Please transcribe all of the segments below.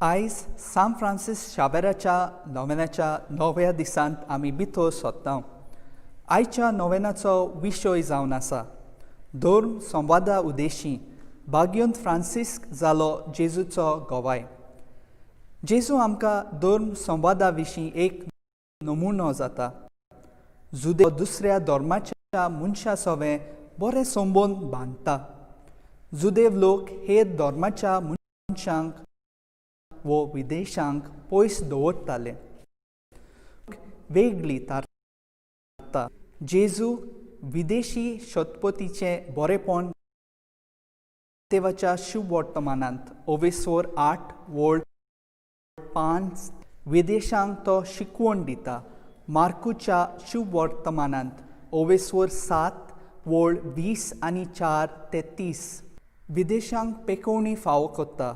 आयज सांत फ्रांसीस शावेराच्या नोवेनाच्या णव्या दिसांत आमी भितर सोदता. आयच्या नोवेनाचो विशय जावन आसा धर्म संवादा उद्देशी भाग्यंत फ्रांसिस्क जालो जेजूचो गवाय. जेजू आमकां धर्म संवादा विशीं एक नमुनो जाता. जुदे दुसऱ्या धर्माच्या मनशा सवें बरे संबंद बांदता. जुदेव लोक हेर धर्माच्या मनशांक वो विदेशांक पयस दवरताले, वेगळी थारता. जेजू विदेशी शतपतीचें बरेपण देवाच्या शुभवर्तमानांत ओवेसोर 8 वळ 5 विदेशांक तो शिकवण दिता. मार्कूच्या शुभवर्तमानांत ओवेसोर 7 वळ 20 आनी 4 ते 30 विदेशांक पेकोवणी फावो करता.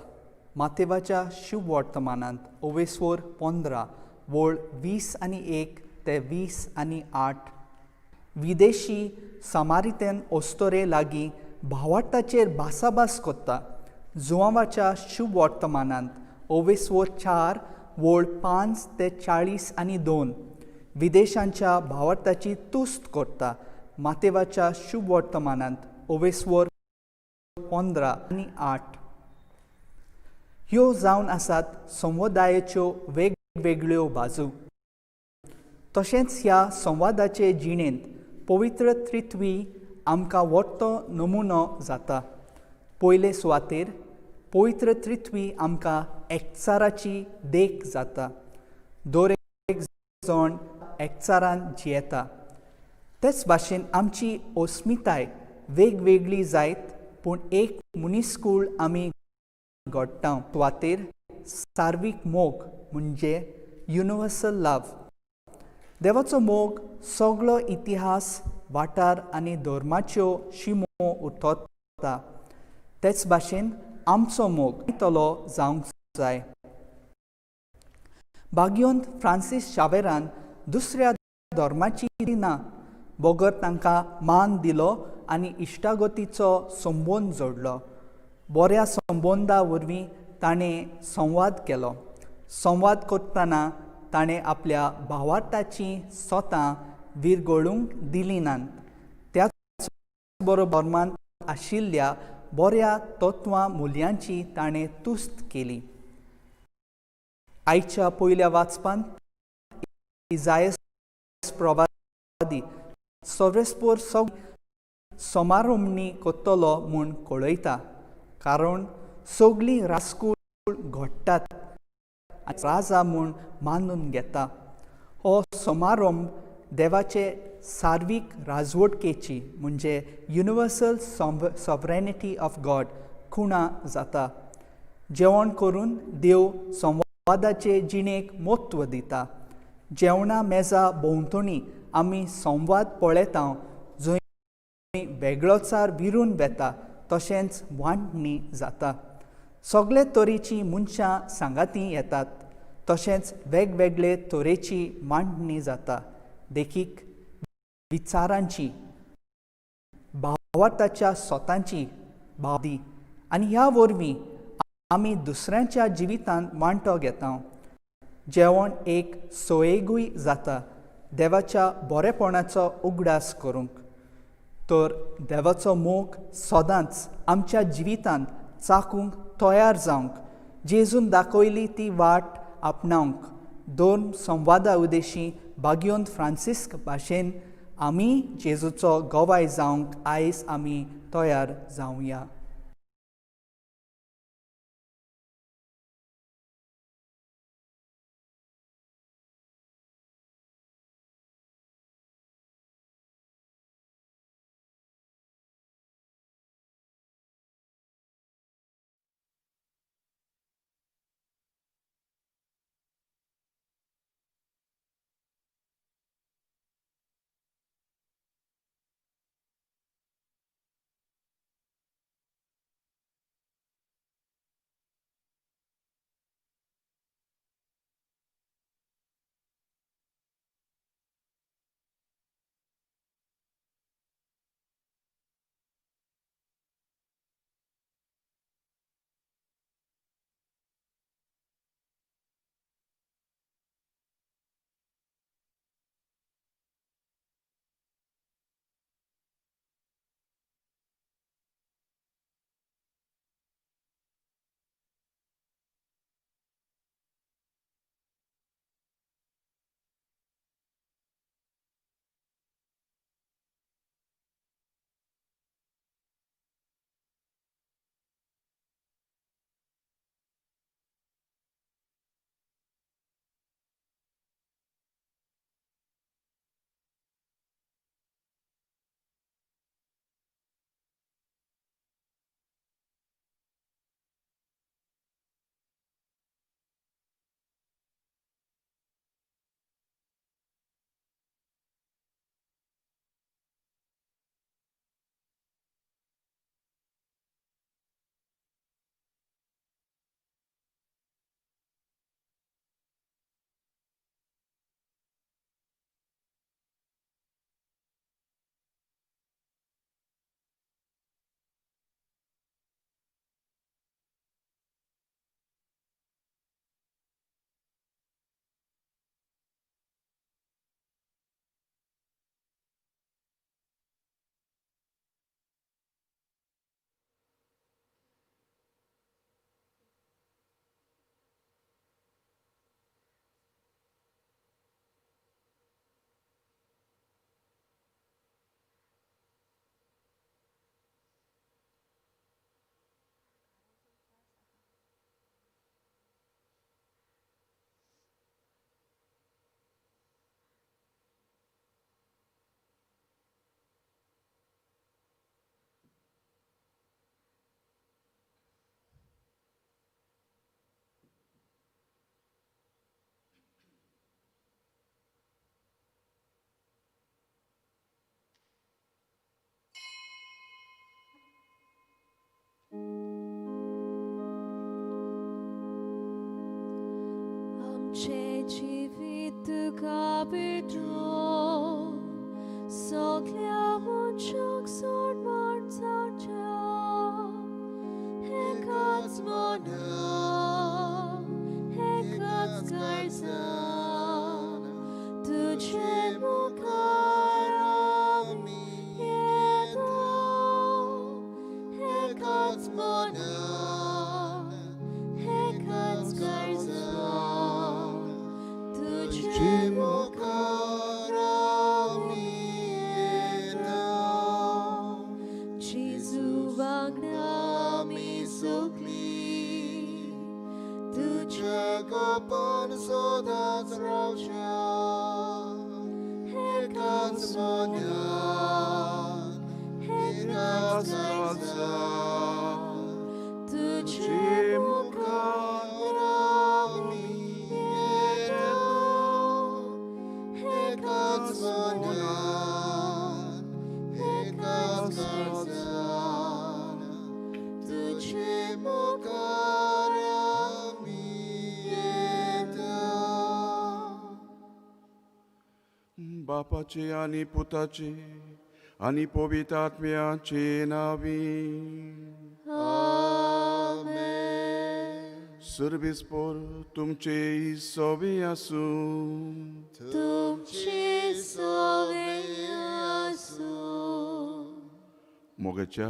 मातेवाच्या शुभवर्तमानांत ओवेसोर 15 वळ 20 आनी 1 ते 20 आनी 8 विदेशी सामारितेन ओस्तोरे लागीं भावार्थाचेर भासाभास करता. जुवांवाच्या शुभवर्तमानांत ओवेसोर 4 वळ 5 ते 40 आनी 2 विदेशांच्या भावार्थाची तुस्त करता. मातेवाच्या शुभवर्तमानांत ओवेसोर 15 आनी 8 ह्यो जावन आसात संवादायेच्यो वेगवेगळ्यो बाजू. तशेंच ह्या संवादाचे जिणेंत पवित्र त्रित्वी आमकां व्हडलो नमुनो जाता. पयले सुवातेर पवित्र त्रित्वी आमकां एकचाराची देख जाता. दर एक जण एकचारान जियेता. तेच भाशेन आमची अस्मिताय वेगवेगळी जायत पूण एक मनीसकूळ आमी घडटा. सुवातेर सार्वीक मोग म्हणजे युनिवर्सल लव. देवाचो मोग सगळो इतिहास, वाठार आनी धर्माच्यो शिमो उठोता. तेच भाशेन आमचो मोग तलो जावंक जाय. भाग्यवंत फ्रांसीस शावेरान दुसऱ्या धर्माची ना बगर तांकां मान दिलो आनी इश्टागतीचो संबंद जोडलो. बऱ्या संबंदा वरवीं ताणें संवाद केलो. संवाद करतना ताणें आपल्या भावार्थाची सोतां विरगळूंक दिली नात. त्याच बरोबर धर्मांत आशिल्ल्या बऱ्या तत्वां मुल्यांची ताणें तुस्त केली. आयच्या पयल्या वाचपांत इजायस प्रवादी सर्वेस्पोर समारोमणी करतलो म्हूण कळयता, कारण सगळीं रासकूळ घडटात आनी राजा म्हूण मानून घेता. हो समारंभ देवाचे सार्वीक राजवटकेची म्हणजे युनिवर्सल सॉवरेनिटी ऑफ गॉड खुणा जाता. जेवण करून देव संवादाचे जिणेक म्हत्व दिता. जेवणा मेजा भोंवतणी आमी संवाद पळयता जंय वेगळोचार विरून वेता तशेंच वांटणी जाता. सगळे तरेची मनशां सांगाती येतात तशेंच वेगवेगळे तरेची मांडणी जाता. देखीक विचारांची, भावार्थाच्या सोतांची भावदी आनी ह्या वरवीं आमी दुसऱ्यांच्या जिवितांत वांटो घेता. जेवण एक सोयेगूय जाता देवाच्या बरेपणाचो उगडास करूंक. तर देवाचो मोग सदांच आमच्या जिवितांत चाकूंक तयार जावंक जेजून दाखयली ती वाट आपणावंक दोन संवादा उद्देशी भाग्यवंत फ्रांसिस्क भाशेन आमी जेजूचो गवाय जावंक आयज आमी तयार जावया. तुझे जिवीत तुका भेटो सगळ्या मनशाक सोडवण जावच्या एकाच मनान एकाच काळजान तुझे मुखार आमी येता एकाच मनान एकाच काळजान तुझे मुखार आमी येता जेजू वांगडा आमी सगळीं तुझ्या गोपान सदांच रावच्या एकाच मनान एकाच काळजान तुझे मुखार आमी येता एकाच मनान एकाच काळजान तुझे मुखार आमी येता. बापाचे आनी पुताचे आनी पवित्र आत्म्याचे नांवी. आमेन. सर्वीस पोर तुमचे सोबी आसूं. तुमचे सोवे आसूं. मोगाच्या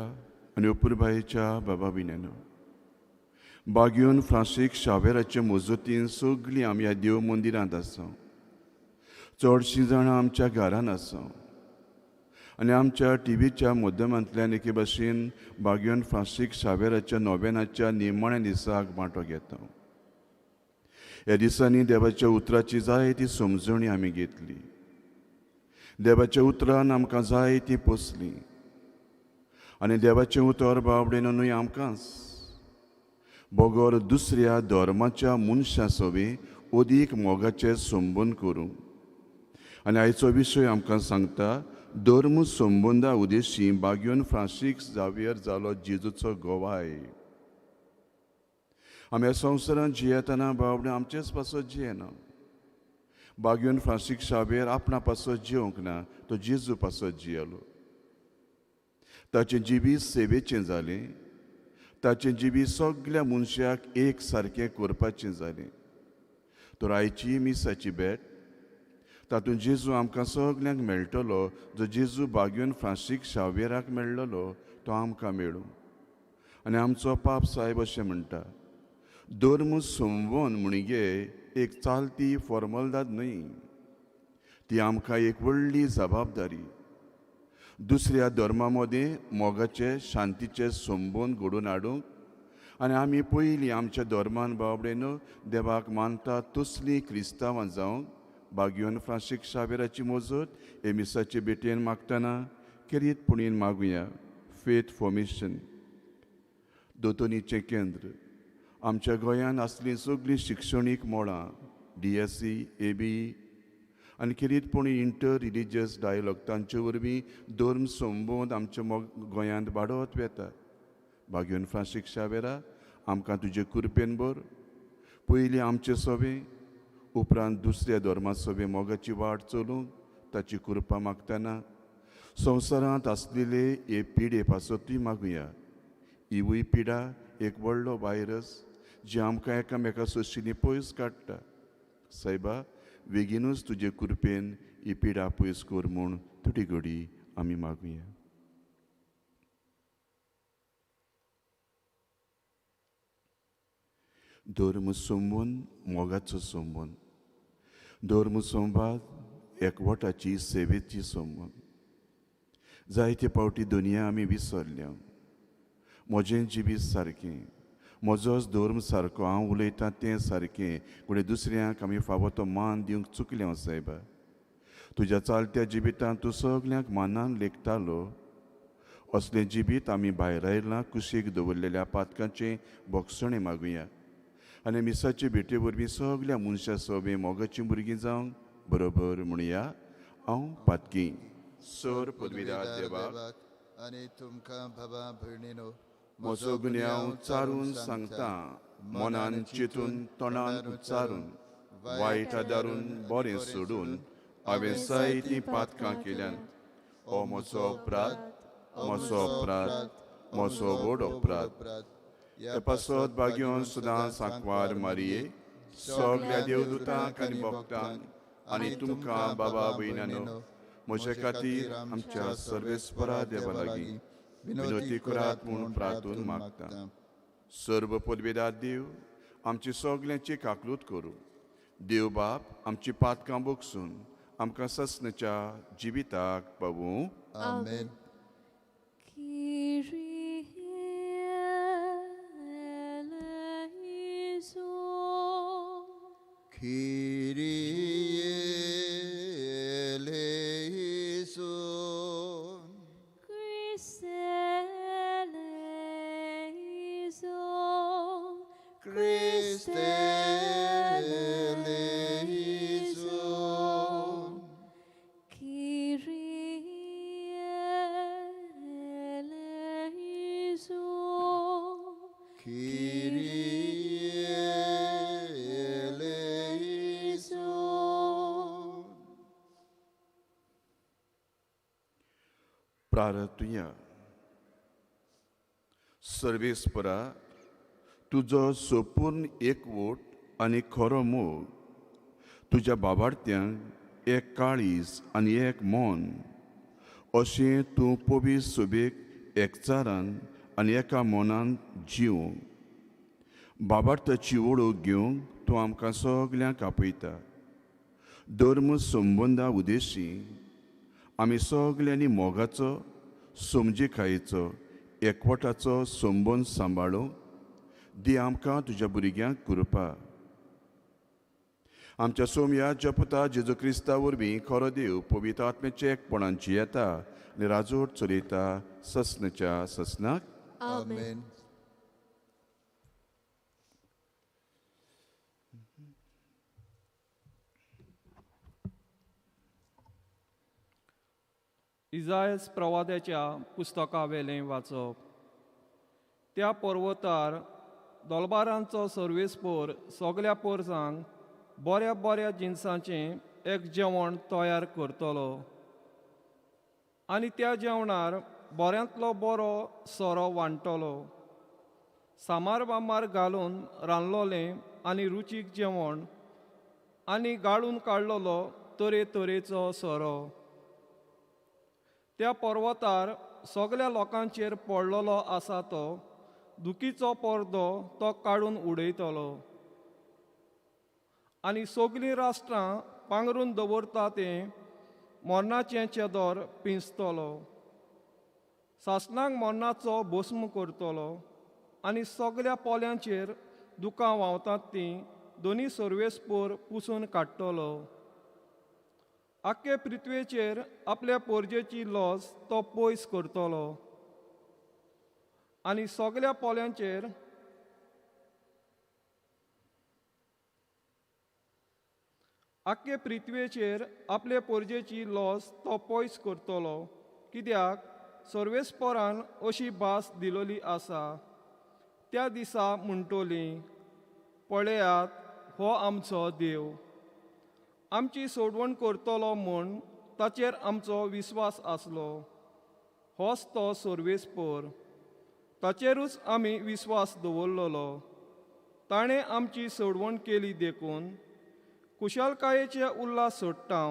आनी अपुरबायेच्या बाबा बिन्यानो, बागयोन फ्रांसीक शावेराचे मजतीन सगळीं आमी ह्या देव मंदिरांत आसा. चडशीं जाणां आमच्या घरान आसा आनी आमच्या टिवीच्या माध्यमांतल्यान एके भाशेन बागयोन फ्रांसीक शावेराच्या नोवेनाच्या निमाण्या दिसाक वांटो घेता. ह्या दिसांनी देवाच्या उतराची जायती समजणी आमी घेतली. देवाच्या उतरान आमकां जायती पोसली आनी देवाचें उतर बाबडेन न्हय आमकांच बगर दुसऱ्या धर्माच्या मनशां सवें अदीक मोगाचें संबंद करूं. आनी आयचो विशय आमकां सांगता धर्म संबंदा उद्देशी बागयोन फ्रांसीक जावियर जालो जेजूचो गोवाय. आमी ह्या संवसारांत जियेतना बाबडे आमचेच पासत जियेना. बागयोन फ्रांसीक शावेर आपणा पासत जिवंक ना, तो जेजू पासत जियेलो. ताचें जिवीत सेवेचें जालें. ताचें जिवीत सगल्या मनशाक एक सारकें करपाचें जालें. तर आयची मिसाची भेट तातूंत जेजू आमकां सगल्यांक मेळटलो. जो जेजू बागयोन फ्रांसीक शावेराक मेळ्ळलो तो आमकां मेळूं. आनी आमचो पाप साहेब अशें म्हणटा, धर्म संबंद म्हणगे एक चालती फॉर्मलदाद न्हय, ती आमकां एक व्हडली जबाबदारी. दुसऱ्या धर्मा मदें मोगाचे शांतीचे संबंद घडोवन हाडूंक आनी आमी पयलीं आमच्या धर्मान बाबडेन देवाक मानता तसलीं क्रिस्तांवां जावंक बागयोन फ्रांसीक शावेराची मजत हे मिसाचे भेटेन मागतना केरीत पुणीन मागुया. फेथ फॉर्मेशन दोतोनीचें केंद्र आमच्या गोंयांत आसलीं सगळीं शिक्षणीक मळां DSC, AB आनी खेरीतपणी इंटर रिलिजियस डायलॉग तांचे वरवीं धर्म संबंद आमच्या गोंयांत वाडत वता. बागयोन फ्रांसीक शावेरा आमकां तुजे कृपेन भर. पयलीं आमचे सवें उपरांत दुसऱ्या धर्मा सवें मोगाची वाट चलूंक ताची कृपा मागतना संवसारांत आसलेले हे पिडे पासतूय मागुया. हिवूय पिडा एक व्हडलो व्हायरस जी आमकां एकामेका सोशींनी पयस काडटा. सायबा बेगीनूच तुजे कृपेन ही पिडा पयस कर म्हूण तुटी घडी आमी मागुया. धर्म संबंद मोगाचो संबंद, धर्म संवाद एकवटाची सेवेची संबंद. जायते फावटी दुनिया आमी विसरल्या. म्हजें जिवीत सारकें, म्हजोच धर्म सारको, हांव उलयतां तें सारकें, कोणे दुसऱ्यांक आमी फावो तो मान दिवंक चुकलें. सायबा तुज्या चालत्या जिवितांत तूं सगल्यांक मानान लेखतालो. असलें जिवीत आमी भायर आयलां कुशीक दवरलेल्या पातकांचें भोगसणें मागुया आनी मिसाचे भेटे वरवीं सगल्या मनशां सवें मोगाचीं भुरगीं जावंक बरोबर म्हणया. हांव पातकी सर पदवीदार देवाक आनी तुमकां बाबा भयणीनो म्हजो गुन्यांव चारून सांगता, मनान चिंतून तोंडान उच्चारून वायट आदारून बरें सोडून हांवें जायतीं पातकां केल्यान. हो म्हजो अपराध, म्हजो अपराध, म्हजो व्हड अपराध. ते पासत भाग्योन सदां सांकवार मारये, सगल्या देवदूतांक आनी भक्तांक आनी तुमकां बाबा भयणांनो म्हजे खातीर आमच्या सर्वेस्परा देवा लागीं विनवती करात म्हूण प्रार्थून मागता. सर्व पदवेदार देव आमची सगल्यांची काकलूत करूं. देव बाप आमची पातकां बगसून आमकां ससनाच्या जिविताक पावूं. आमेन. Kyrie eleison. Christe eleison. Christe eleison. Kyrie eleison. Kyrie eleison. प्रार्थुया. सर्वेस्परा, तुजो संपूर्ण एकवट आनी खरो मोग तुज्या बाबार्थ्यांक एक काळीज आनी एक मन अशें तूं पवित्र सोबेक एकचारान आनी एका मनान जिवंक बाबार्थाची वळख घेवंक तूं आमकां सगल्यांक आपयता. धर्म संबंदा उदेशी आमी सगल्यांनी मोगाचो, समजिकायेचो, एकवटाचो संबंद सांबाळूंक दी आमकां तुज्या भुरग्यांक कृपा. आमच्या सोमया जपता जेजू क्रिस्ता वरवीं खरो देव पवित्र आत्म्याचे एकपणान जियेता आनी राजवट चलयता ससनाच्या ससनाक. आमेन. इजायस प्रवाद्याच्या पुस्तकावेलें वाचप. त्या पर्वतार दोलबारांचो सर्वेस्पोर सगल्या पोरसांक बऱ्या बऱ्या जिनसांचें एक जेवण तयार करतलो आनी त्या जेवणार बऱ्यांतलो बरो सोरो वांट्टलो. सामार बामार घालून रांदलोलें आनी रुचीक जेवण आनी गाळून काडलेलो तरेतरेचो सोरो. त्या पर्वतार सगल्या लोकांचेर पडलेलो आसा तो दुखीचो पडदो तो काडून उडयतलो आनी सगलीं राष्ट्रां पांगरून दवरता तें मरणाचें चेदोर पिंजतलो. सासणाक मरणाचो भस्म करतलो आनी सगल्या पोल्यांचेर दुकां व्हांवतात तीं दोनी सर्वेस्पोर पुसून काडटलो. आख्खे पृथ्वेचेर आपल्या पोरजेची लॉस तो पयस करतलो आनी सगल्या पोल्यांचेर आख्खे पृथ्वेचेर आपले पोरजेची लॉस तो पयस करतलो. कित्याक सर्वेस्पोरान अशी भास दिलोली आसा. त्या दिसा म्हणटली, पळयात हो आमचो देव, आमची सोडवण करतलो म्हूण ताचेर आमचो विस्वास आसलो. होच तो सर्वेस्पोर, ताचेरूच आमी विस्वास दवरलेलो. ताणें आमची सोडवण केली देखून कुशलकायेचे उल्हास सोडटा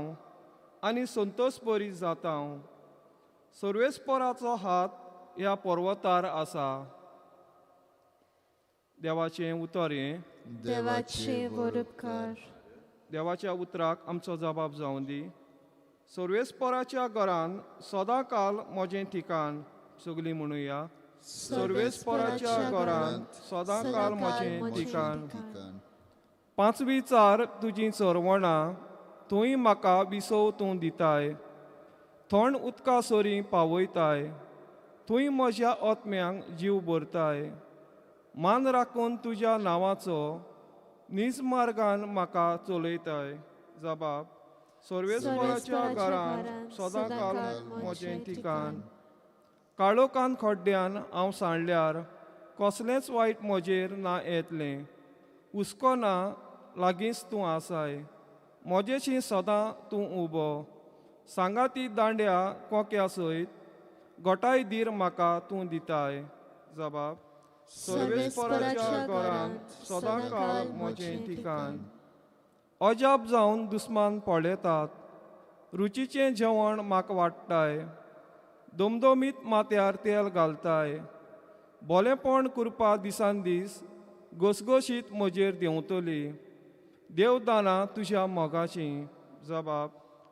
आनी संतोष बरी जाता. सर्वेस्पोराचो हात ह्या पर्वतार आसा. देवाचें उतर हें. देवाचे वरपकार. देवाच्या उतराक आमचो जबाब जावं दी. सर्वेस्पोराच्या घरान सदां काल म्हजें ठिकाण. सगलीं म्हणुया, सर्वेस्पोराच्या घरान सदां काल म्हजें ठिकाण. पांचवी चार तुजीं चरवणां थंय म्हाका विसव तूं दिताय. थंड उदका सरीं पावयताय. थंय म्हज्या आत्म्यांक जीव भरताय. मान राखून तुज्या नांवाचो नीज मार्गान म्हाका चलयताय. जबाब, सर्वेस्पोराच्या घरान सदां काल म्हजें ठिकाण. काळोखान खड्ड्यान हांव सांडल्यार कसलेंच वायट म्हजेर ना येतलें. हुस्को ना, लागींच तूं आसाय, म्हजेशी सदां तूं उबो, सांगाती दांड्या कोक्या सयत गोटाय धीर म्हाका तूं दिताय। जबाब सर्वेस्पराच्या घरांत सदांकाळ म्हजें ठिकाण। अजाप जावन दुस्मान पळयतात, रुचीचें जेवण म्हाका वाडटाय, दमदमीत माथ्यार तेल घालताय, बोलेपण करपा दिसान दीस घसघशीत म्हजेर देंवतली, देवदानां तुज्या मोगाची। जबाब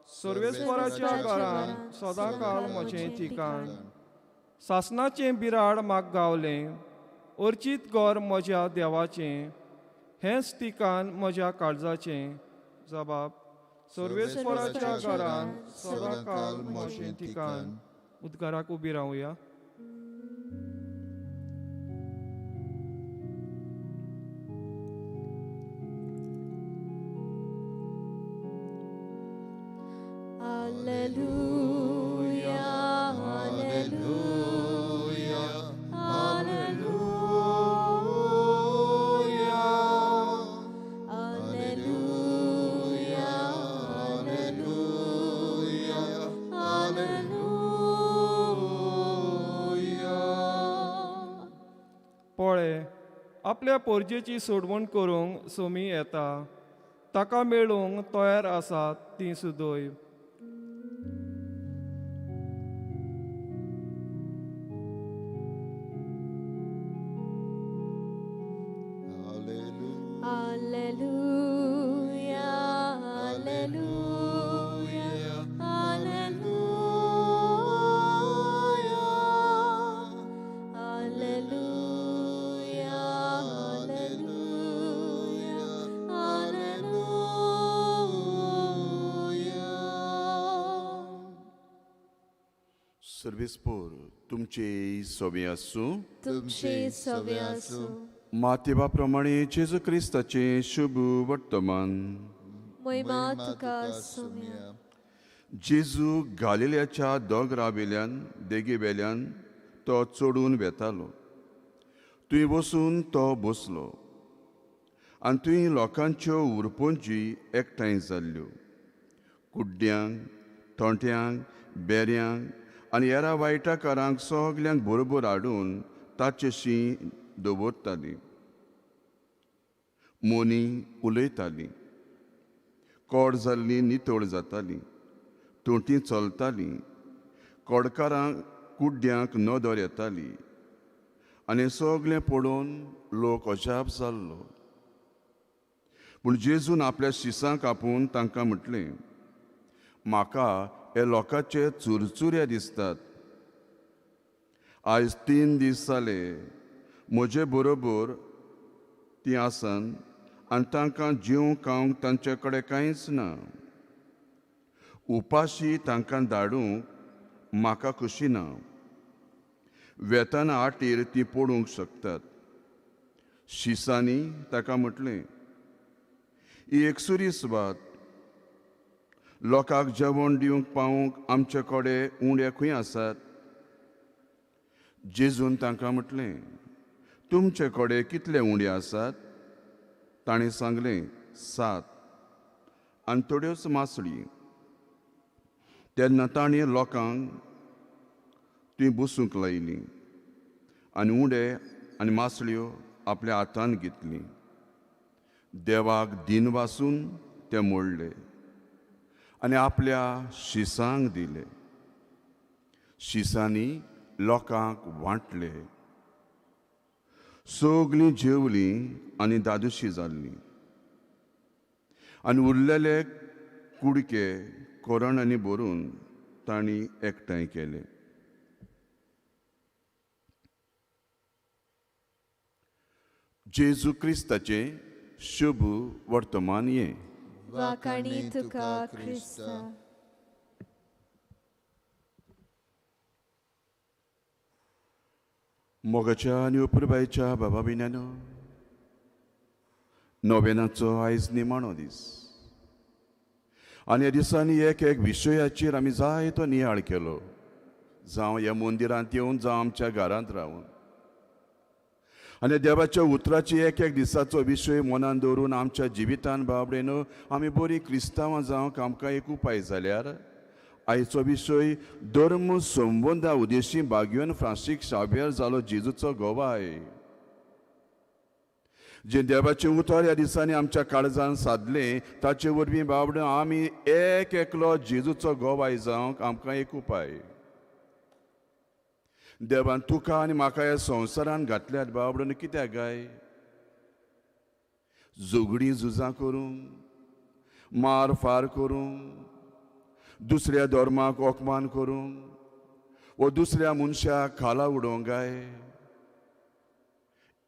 सर्वेस्पराच्या घरांत सदांकाळ म्हजें ठिकाण। सासणाचें बिराड म्हाका गावलें, अर्चीत घर म्हज्या देवाचें, हेंच ठिकाण म्हज्या काळजाचें। जबाब सर्वेस्पराच्या घरांत सदांकाळ म्हजें ठिकाण। उद्गाराक उबी रावया। Alleluia, Alleluia, Alleluia, Alleluia, Alleluia, Alleluia. पळय आपल्या पोरजेची सोडवण करूंक सोमी येता, ताका मेळूंक तयार आसात ती सुदय। Alleluia, Alleluia, Alleluia, Alleluia, Alleluia, Alleluia. सर्वेस्पोर तुमचे सोबे आसूं। तुमचे सवे आसूं। मातेबा प्रमाणे जेजू क्रिस्ताचें शुभ वर्तमान। महिमा तुका सोम्या। जेजू गालिल्याच्या दोंगरा वेल्यान देगे वेल्यान तो चडून वेतालो, थंय वचून तो बसलो आनी थंय लोकांच्यो उरपोंजी एकठांय जाल्ल्यो। कुड्ड्यांक, तोंट्यांक, बेऱ्यांक आनी हेरा वायटाकारांक सगल्यांक बरोबर हाडून ताचेशी दवरताली। मोनी उलयताली, कोड जाल्ली नितळ जाताली, तोंटी चलताली, कोडकारांक कुड्ड्यांक नदर येताली आनी सगळें पळोवन लोक अजाप जाल्लो। पूण जेजून आपल्या शिसांक आपोवन तांकां म्हटलें, म्हाका हे लोकांचे चुरचुरे दिसतात। आयज 3 दीस जाले म्हजे बरोबर तीं आसन आनी तांकां जेवंक खावंक तांचे कडेन कांयच ना। उपाशी तांकां धाडूंक म्हाका खोशी ना, वेताना आटेर तीं पडूंक शकतात। शिसांनी ताका म्हटलें, ही एकसुरी सुवात, लोकांक जेवण दिवंक पावूंक आमचे कडेन उंडे खंय आसात? जेजून तांकां म्हटलें, तुमचे कडेन कितले उंडे आसात? ताणें सांगलें, 7 आनी थोड्योच मासळी। तेन्ना ताणें लोकांक ती बसूंक लायली आनी उंडे आनी मासळ्यो आपल्या हातान घेतली, देवाक दिन वासून ते मोडले आनी आपल्या शिसांक दिले। शिसांनी लोकांक वांटले। सगळीं जेवलीं आनी दादोशी जाल्लीं आनी उरलेले कुडके कोरणांनी भरून तांणी एकठांय केले। जेजू क्रिस्ताचें शुभ वर्तमान हें। वाखाणी तुका क्रिस्ता। मोगाच्या आनी अपुरबायेच्या बाबा भयणांनो, नोवेनाचो आयज निमाणो दीस आनी ह्या दिसांनी एक एक विशयाचेर आमी जायतो नियाळ केलो, जावं ह्या मंदिरांत येवन जावं आमच्या घरांत रावन। आनी देवाच्या उतराची एक एक दिसाचो विशय मनान दवरून आमच्या जिवितान बाबडे न्हू आमी बरी क्रिस्तांवां जावंक आमकां एक उपाय जाल्यार आयचो विशय धर्म संबंदा उदेशी बागयोन फ्रांसीक शावियर जालो जेजूचो गवाय. जे देवाचें उतर ह्या दिसांनी आमच्या काळजान सादलें ताचे वरवीं बाबडे आमी एक एकलो जेजूचो गवाय जावंक आमकां एक उपाय. देवान तुका आनी म्हाका ह्या संवसारान घातल्यात बाबडो कित्याक गाय? झगडीं झुजां करूंक, मार फार करूंक, दुसऱ्या धर्माक अपमान करूंक वो दुसऱ्या मनशाक खाला उडोवंक गाय?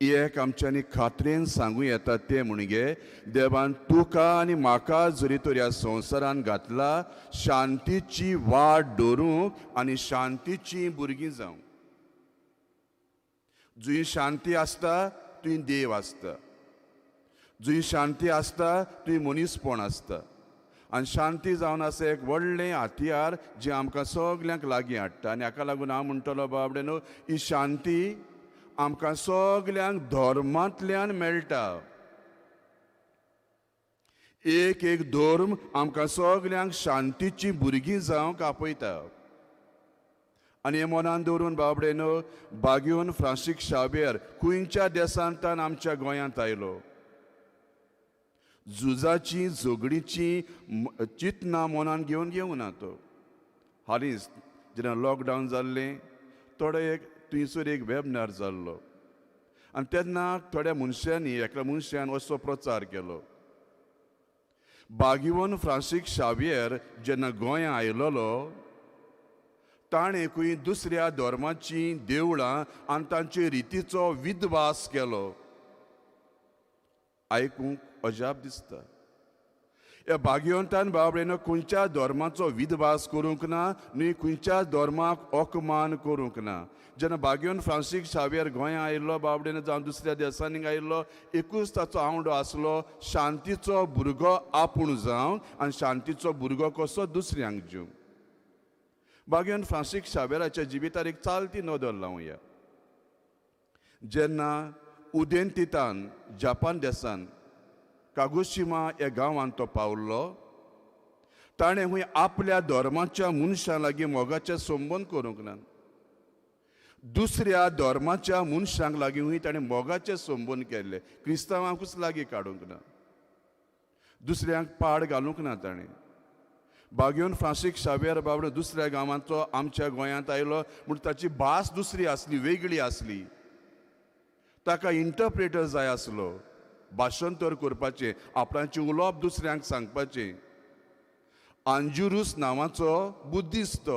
एक आमच्यांनी खात्रेन सांगूं येता तें म्हणगे देवान तुका आनी म्हाका जरी तर ह्या संवसारान घातला शांतीची वाट दवरूंक आनी शांतीची भुरगीं जावंक. जंय शांती आसता थंय देव आसता, जंय शांती आसता थंय मनीसपण आसता. आनी शांती जावन आसा एक व्हडलें हत्यार जें आमकां सगल्यांक लागीं हाडटा. आनी हाका लागून हांव म्हणटलो बाबडे न्हू ही शांती आमकां सगल्यांक धर्मांतल्यान मेळटा. एक एक धर्म आमकां सगल्यांक शांतीची भुरगीं जावंक आपयता. आनी हें मनान दवरून बाबडे न्हू बागयोन फ्रांसीक शावियर खंयच्या देशांतल्यान आमच्या गोंयांत आयलो. झुजाची झगडीची चिंतना मनान घेवन घेवना तो. हालींच जेन्ना लॉकडावन जाल्लें थोडो एक थंयसर एक वेबिनार जाल्लो आनी तेन्ना थोड्या मनशांनी एकल्या मनशान असो प्रचार केलो, बागिवन फ्रांसीक शावियर जेन्ना गोंया आयलोलो ताणें खंय दुसऱ्या धर्माचीं देवळां आनी तांचे रितीचो विद्वास केलो. आयकूंक अजाप दिसता. ह्या भाग्यवंतान बाबडेन खंयच्या धर्माचो विद्वास करूंक ना न्हय खंयच्या धर्माक अपमान करूंक ना. जेन्ना बाग्योन फ्रांसीक शावियर गोंया आयिल्लो बाबडेन जावं दुसऱ्या देसांनी आयिल्लो एकूच ताचो आवंडो आसलो शांतीचो भुरगो आपूण जावन आनी शांतीचो भुरगो कसो दुसऱ्यांक दिवंक. बाग्योन फ्रांसीक शावियराच्या जिवितार एक चालती नदर लावया. जेन्ना उदेंतितान जापान देसान कागोशिमा ह्या गांवांत तो पावल्लो ताणें खंय आपल्या धर्माच्या मनशां लागीं मोगाचे संबंद करूंक ना, दुसऱ्या धर्माच्या मनशांक लागीं ताणें मोगाचे संबंद केल्ले, क्रिस्तांवांकूच लागीं काडूंक ना, दुसऱ्यांक पाड घालूंक ना ताणें. बाग्योन फ्रांसीक शावियर बाबडो दुसऱ्या गांवांचो आमच्या गोंयांत आयलो म्हूण ताची भास दुसरी आसली, वेगळी आसली. ताका इंटरप्रेटर जाय आसलो भाशांतर करपाचें, आपणाचें उलोवप दुसऱ्यांक सांगपाचें. आंजुरूस नांवाचो बुद्धिस्त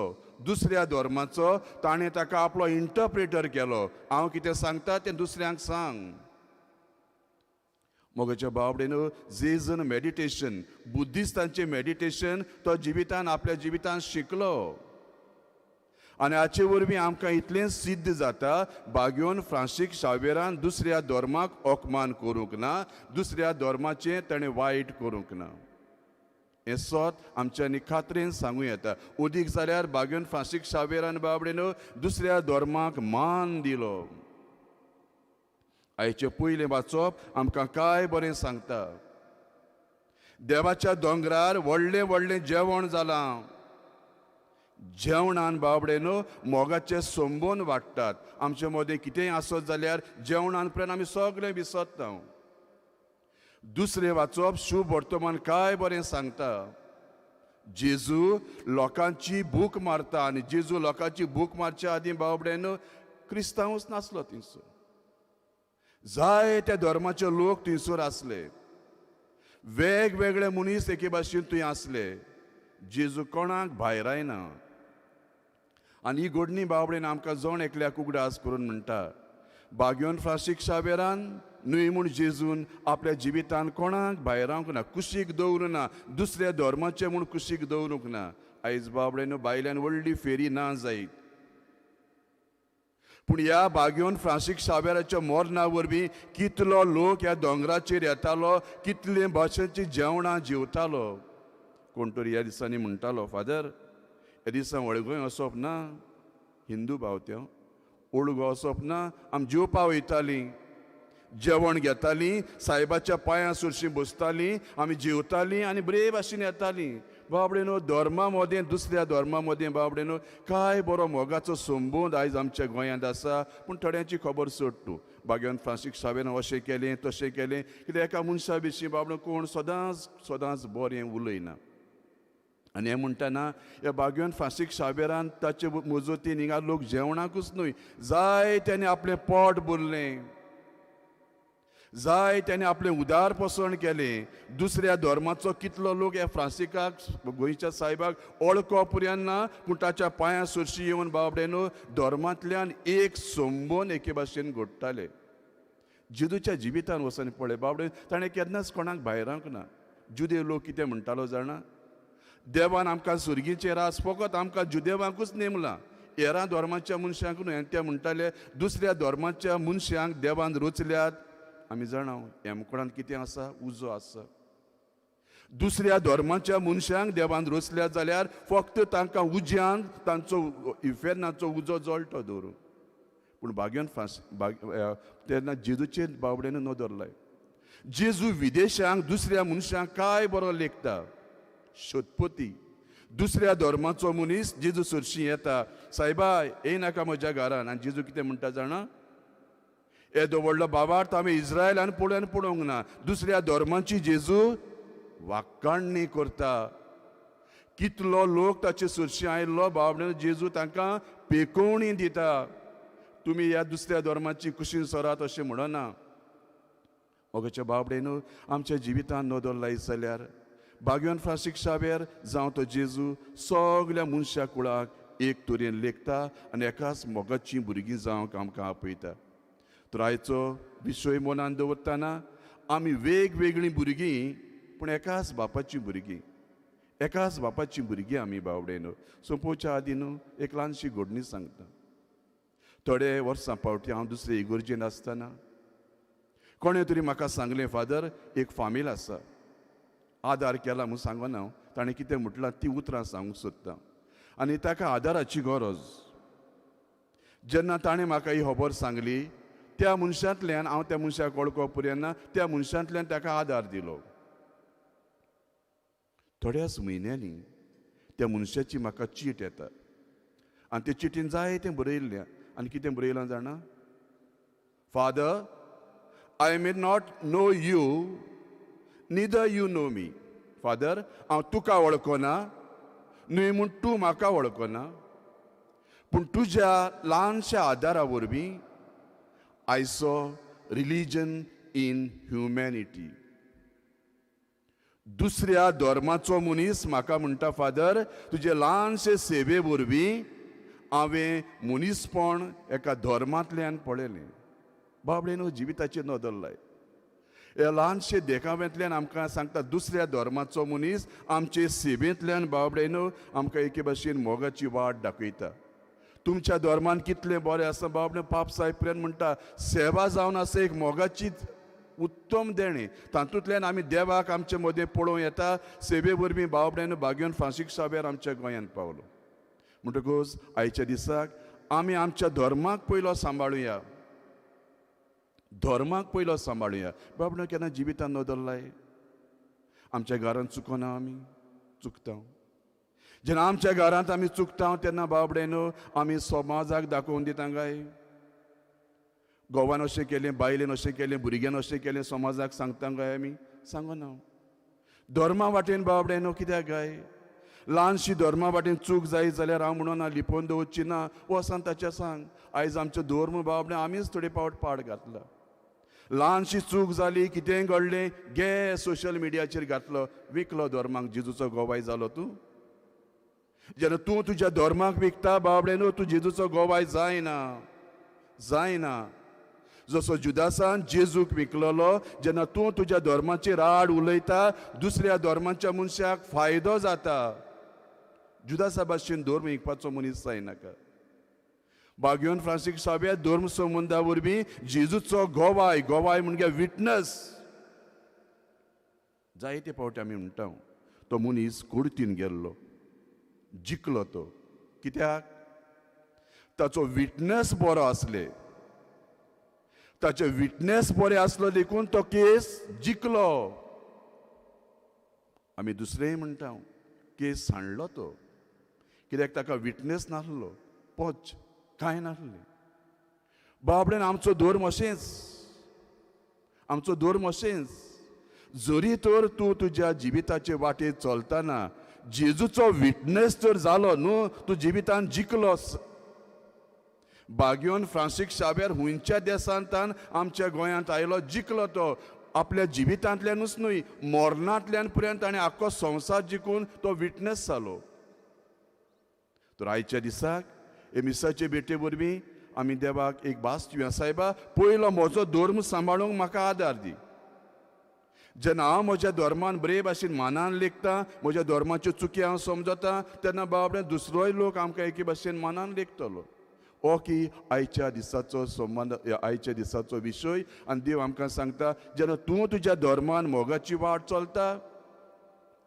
दुसऱ्या धर्माचो ताणें ताका आपलो इंटरप्रेटर केलो, हांव कितें सांगता तें दुसऱ्यांक सांग. मोगाच्या बाबडेन जेजन मेडिटेशन बुद्धिस्तांचें मेडिटेशन तो जिवितान आपल्या जिवितान शिकलो. आनी हाचे वरवीं आमकां इतलें सिद्ध जाता बाग्योन फ्रांसीक शावियरान दुसऱ्या धर्माक अपमान करूंक ना, दुसऱ्या धर्माचें ताणें वायट करूंक ना. हें सत आमच्यांनी खात्रेन सांगूं येता. उदीक जाल्यार बाग्योन फ्रांसीक शावियरान बाबडेन दुसऱ्या धर्माक मान दिलो. आयचें पयलें वाचप आमकां काय बरें सांगता. देवाच्या दोंगरार व्हडलें व्हडलें जेवण जालां. जेवणान बाबडे न्हू मोगाचे संबंद वाडटात. आमचे मदें कितेंय आसत जाल्यार जेवणान पर्यंत आमी सगळें विसरता. दुसरें वाचप शुभ वर्तमान काय बरें सांगता. जेजू लोकांची भूक मारता आनी जेजू लोकांची भूक मारच्या आदीं बाबडे न्हू क्रिस्तांवूच नासलो थंयसर, जायत्या धर्माचे लोक थंयसर आसले, वेगवेगळे मनीस एके भाशेन थंय आसले. जेजू कोणाक भायर आयना. आनी ही घडणी बाबडेन आमकां जण एकल्याक उगडास करून म्हणटा बाग्योन फ्रांसीक शावियरान न्हय म्हूण जेजून आपल्या जिवितान कोणाक भायरावंक ना, कुशीक दवरूंक ना, दुसऱ्या धर्माचें म्हूण कुशीक दवरूंक ना. आयज बाबडेन बायल्यान व्हडली फेरी ना जायत, पूण ह्या बाग्योन फ्रांसीक शावियराच्या मरणा वरवीं कितलो लोक ह्या दोंगराचेर येतालो, कितले भाशेचीं जेवणां जेवतालो. कोण तरी ह्या दिसांनी म्हणटालो, फादर ह्या दिसा वळगोय वचप ना, हिंदू भाव त्यो ओळगो वचप ना, आमी जेवपा वयतालीं. जेवण घेतालीं, सायबाच्या पांयां सुरशी बसतालीं, आमी जेवतालीं आनी बरे भाशेन येतालीं. बाबडे न्हू धर्मा मदें दुसऱ्या धर्मा मदें बाबडे न्हू काय बरो मोगाचो संबंद आयज आमच्या गोंयांत आसा. पूण थोड्यांची खबर सोड तूं, बागेवन फ्रांसीस शावेन अशें केलें तशें केलें कित्याक एका मनशा विशीं बाबडो कोण सदांच सदांच बरें उलयना. आनी हें म्हणटना ह्या बागेवन फ्रांसीस शावेरान ताचे मजतीन हिंगा लोक जेवणाकूच न्हय जाय तेणी आपलें पोट भरलें, जाय तेणी आपलें उदार पोसण केलें. दुसऱ्या धर्माचो कितलो लोक ह्या फ्रांसिकाक गोंयच्या सायबाक वळखो पुर्यान ना, पूण ताच्या पांयां सरशी येवन बाबडे न्हू धर्मांतल्यान एक संबंद एके भाशेन घडटाले. जेजूच्या जिवितान वचून पळय बाबडे ताणें केन्नाच कोणाक भायरांक ना. जुदेव लोक कितें म्हणटालो जाणा, देवान आमकां सुर्गीचें रास फकत आमकां जुदेवांकूच नेमलां, हेरां धर्माच्या मनशांक न्हय. आनी ते म्हणटाले दुसऱ्या धर्माच्या मनशांक देवान रचल्यात. आमी जाणा हेमकोणांत कितें आसा, उजो आसा. दुसऱ्या धर्माच्या मनशांक देवान रचल्यात जाल्यार फक्त तांकां उज्यान तांचो इफेर्नाचो उजो जळटो दवरून. पूण भाग्यान फास तेन्ना जेजूचेर बावड्यान नदर लाय. जेजू विदेशांक दुसऱ्या मनशांक काय बरो लेखता. शतपती दुसऱ्या धर्माचो मनीस जेजू सरशी येता, सायबा येयनाका म्हज्या घरान. आनी जेजू कितें म्हणटा जाणा, येदो व्हडलो बाबार्थ आमी इज्रायलान पळोवन पळोवंक ना. दुसऱ्या धर्माची जेजू वाक्काणणी करता. कितलो लोक ताचे सरशी आयिल्लो बाबड्यान जेजू तांकां पेकोवणी दिता, तुमी ह्या दुसऱ्या धर्माची कुशीन सरात अशें म्हणना. मोगाच्या बाबडे न्हू आमच्या जिवितान नदर लायत जाल्यार बागेवन फ्रांसीस शावेर जावं तो जेजू सगल्या मनशा कुळाक एक तरेन लेखता आनी एकाच मोगाचीं भुरगीं जावंक आमकां आपयता. तर आयचो विशय मनान दवरतना आमी वेगवेगळीं भुरगीं पूण एकाच बापाचीं भुरगीं, एकाच बापाचीं भुरगीं आमी बावडे न्हू. सोंपोवच्या आदीं न्हू एक ल्हानशी घडणी सांगता. थोडे वर्सां पावटी हांव दुसरे इगर्जेन आसतना कोणें तरी म्हाका सांगलें, फादर एक फामील आसा, आदार केला म्हूण सांगना हांव, ताणें कितें म्हटलां ती उतरां सांगूंक सोदता आनी ताका आदाराची गरज. जेन्ना ताणें म्हाका ही खबर सांगली त्या मनशांतल्यान हांव त्या मनशाक वळखो पुर्यान त्या मनशांतल्यान ताका आदार दिलो. थोड्याच म्हयन्यांनी त्या मनशाची म्हाका चीट येता आनी ते चिटीन जायतें बरयल्लें. आनी कितें बरयलां जाणा, Father I may not know you neither you know me. Father हांव तुका वळखना न्हय म्हूण तूं म्हाका वळखना, पूण तुज्या ल्हानशा आदारा वरवीं I saw religion in humanity. दुसऱ्या धर्माचो मनीस म्हाका म्हणटा, फादर तुजे ल्हानशे सेवे वरवीं हांवें मनीसपण एका धर्मांतल्यान पळयलें. बाबडे न्हू जिविताचेर नदर लाय. ह्या ल्हानशे देखाव्यांतल्यान आमकां सांगता दुसऱ्या धर्माचो मनीस आमचे सेवेंतल्यान बाबडे न्हू आमकां एके भाशेन मोगाची वाट दाखयता. तुमच्या धर्मान कितलें बरें आसा बाबडे पाप सायब प्रेन म्हणटा, सेवा जावन आसा एक मोगाची उत्तम देणें, तातूंतल्यान आमी देवाक आमचे मदें पळोवं येता. सेवे वरवीं बाबड्यान बागेवन फ्रांसीस शावेर आमच्या गोंयांत पावलो. म्हणटकूच आयच्या दिसाक आमी आमच्या धर्माक पयलो सांबाळुया, धर्माक पयलो सांबाळुया. बाबड्या केन्ना जिवितान नदर लाय, आमच्या घरांत चुकना आमी चुकता. जेन्ना आमच्या घरांत आमी चुकता तेन्ना बाबडे न्हू आमी समाजाक दाखोवन दिता काय घोवान अशें केलें, बायलेन अशें केलें, भुरग्यान अशें केलें, समाजाक सांगता काय आमी सांगना. धर्मा वाटेन बाबडे न्हू कित्याक काय ल्हानशी धर्मा वाटेन चूक जायत जाल्यार हांव म्हणून ना लिपोवन दवरची ना, वचून ताच्या सांग. आयज आमचो धर्म बाबडे आमीच थोडे पावट पाड घातला. ल्हानशी चूक जाली, कितेंय घडलें, गे सोशल मिडियाचेर घातलो, विकलो धर्माक. जेजूचो गोवाय जालो तूं. जेन्ना तूं तुज्या धर्माक विकता बाबडे न्हू तूं जेजूचो गोवाय जायना, जायना. जसो जुदासान जेजूक विकलेलो, जेन्ना तूं तुज्या धर्माचेर आड उलयता दुसऱ्या धर्माच्या मनशाक फायदो जाता. जुदासा भाशेन धर्म विकपाचो मनीस जायनाका. बागेवन फ्रांसीस साव्या धर्म संबंदा वरवीं जेजूचो गोवाय, गोवाय म्हणजे विटनस. जायते फावटी आमी म्हणटा तो मनीस कुर्तीन गेल्लो, जिखलो तो, कित्याक ताचो विटनस बरो आसले. ताचे विटनेस बरे आसलो देखून तो केस जिखलो. आमी दुसरेंय म्हणटा केस सांडलो तो, कित्याक ताका विटनेस नासलो, पोच कांय नासलें. बाबडेन आमचो धर्म अशेंच, आमचो धर्म अशेंच. जरी तर तूं तुज्या जिविताचे वाटेर चलतना जेजूचो विटनेस तर जालो न्हू, तूं जिवितान जिखलो. बाग्योन फ्रांसीक शाब्यार हुंयच्या देशांतान आमच्या गोंयांत आयलो, जिखलो तो आपल्या जिवितांतल्यानूच न्हय, मरणांतल्यान पर्यंत ताणें आख्खो संवसार जिखून तो विटनेस जालो. तर आयच्या दिसाक हे मिसाचे भेटे वरवीं आमी देवाक एक भास दिवया, सायबा पयलो म्हजो धर्म सांबाळूंक म्हाका आदार दी. जेन्ना हांव म्हज्या धर्मान बरे भाशेन मानान लेखता, म्हज्या धर्माच्यो चुकी हांव समजता, तेन्ना बाबडे दुसरोय लोक आमकां एके भाशेन मानान लेखतलो. हो की आयच्या दिसाचो संबंद, आयच्या दिसाचो विशय. आनी देव आमकां सांगता जेन्ना तूं तुज्या धर्मान मोगाची वाट चलता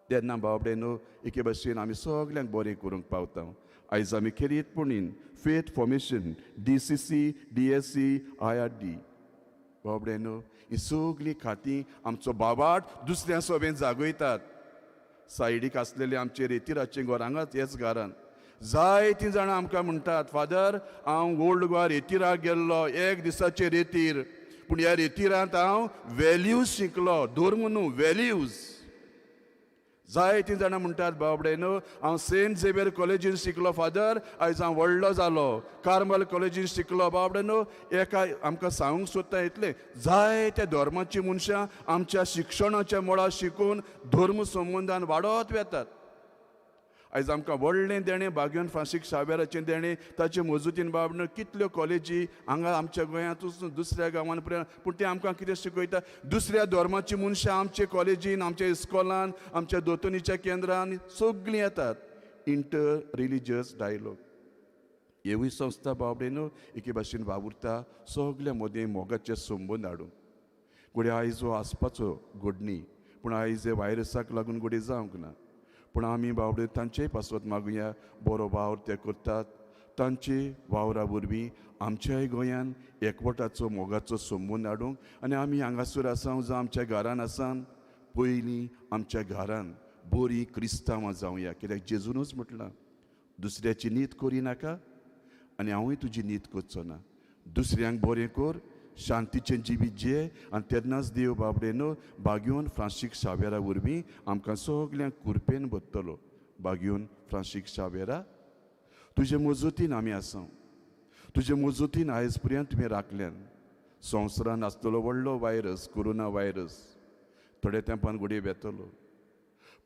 तेन्ना बाबडे न्हू एके भाशेन आमी सगल्यांक बरें करूंक पावता. आयज आमी खेरीतपणीन faith formation D C C D S C I R D बाबडे न्हू ही सगळीं खातीं आमचो बाबाट दुसऱ्या सोबेन जागयतात. सायडीक आसलेले आमचे रेतिराचें घर हांगाच हेच घरान जायतीं जाणां आमकां म्हणटात, फादर हांव ओल्ड गोवा रेतिराक गेल्लो, एक दिसाचे रेतीर, पूण ह्या रेतिरांत हांव वेल्यूज शिकलो, धर्म न्हू वेल्यूज. जायतीं जाणां म्हणटात बाबडे न्हू हांव सेंट झेवियर कॉलेजीन शिकलो फादर, आयज हांव व्हडलो जालो, कार्मल कॉलेजीन शिकलो. बाबडे न्हू एका आमकां सांगूंक सोदता इतलें, जायत्या धर्माचीं मनशां आमच्या शिक्षणाच्या मळार शिकून धर्म संबंदान वाडत वेतात. आयज आमकां व्हडलें देणें बाग्योन फ्रांसीक शावेराचें देणें, ताचे मजुतीन बाबडे कितल्यो कॉलेजी हांगा आमच्या गोंयांतूच दुसऱ्या गांवान पर्यंत, पूण तें आमकां कितें शिकयता, दुसऱ्या धर्माचीं मनशां आमचे कॉलेजीन, आमच्या इस्कॉलान, आमच्या दोतोनीच्या केंद्रान सगळीं येतात. इंटर रिलिजियस डायलॉग हेवूय संस्था बाबडे न्हू एके भाशेन वावुरता सगल्या मदीं मोगाचे संबंद हाडून. घडये आयज हो आसपाचो घडणी, पूण आयज हे व्हायरसाक लागून घडये जावंक ना, पूण आमी बावडे तांचेय पासत मागुया, बरो वावर ते करतात, तांचे वावरा वरवीं आमच्याय गोंयान एकवटाचो मोगाचो संबंद हाडूंक. आनी आमी हांगासर आसा जावं आमच्या घरान आसा, पयलीं आमच्या घरान बरीं क्रिस्तांवां जावया, कित्याक जेजूनच म्हटलां दुसऱ्याची नीत करिनाका आनी हांवूय तुजी नीत करचो ना, दुसऱ्यांक बरें कर, शांतीचें जिवीत जिये. आनी तेन्नाच देव बाबडे न्हू बाग्योन फ्रांसीक शावेरा वरवीं आमकां सगल्यांक कुरपेन भरतलो. बाग्योन फ्रांसीक शावेरा तुजे मजतीन आमी आसा, तुजे मजतीन आयज पर्यंत तुवें राखल्यान. संवसारान आसतलो व्हडलो व्हायरस कोरोना व्हायरस, थोड्या तेंपान घडये वेतलो,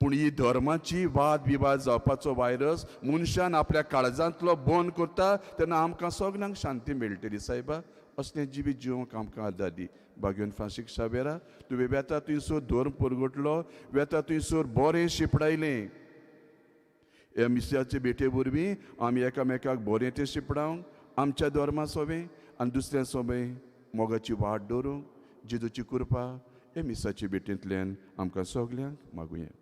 पूण ही धर्माची वाद विवाद जावपाचो व्हायरस मनशान आपल्या काळजांतलो बंद करता तेन्ना आमकां सगल्यांक शांती मेळटली. सायबा असलें जिवीत जिवंक आमकां आदार दी. बाग्योन फ्रांसीक शावेरा तुवें वेता थंयसर धर्म परगटलो, वेता थंयसर बरें शिपडायलें. ह्या मिसाचे भेटे वरवीं आमी एकामेकाक बरें तें शिपडावंक, आमच्या धर्मा सोबें आनी दुसऱ्या सोबें मोगाची वाट दवरूंक जेजूची कृपा हे मिसाचे भेटेंतल्यान आमकां सगल्यांक मागुया.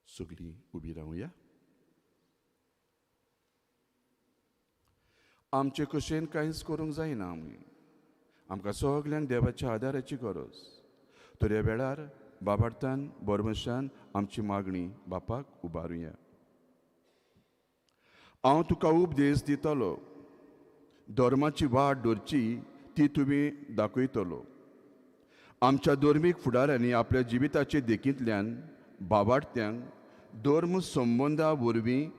सगळीं उबी रावया. आमचे कशेन कांयच करूंक जायना, आमी आमकां सगल्यांक देवाच्या आदाराची गरज. तर ह्या वेळार बाबार्थान बरमशान आमची मागणी बापाक उबारुया. हांव तुका उपदेश दितलो, धर्माची वाट दवरची ती तुमी दाखयतलो. आमच्या धर्मीक फुडाऱ्यांनी आपल्या जिविताचे देखींतल्यान बाबार्थ्यांक धर्म संबंदा वरवीं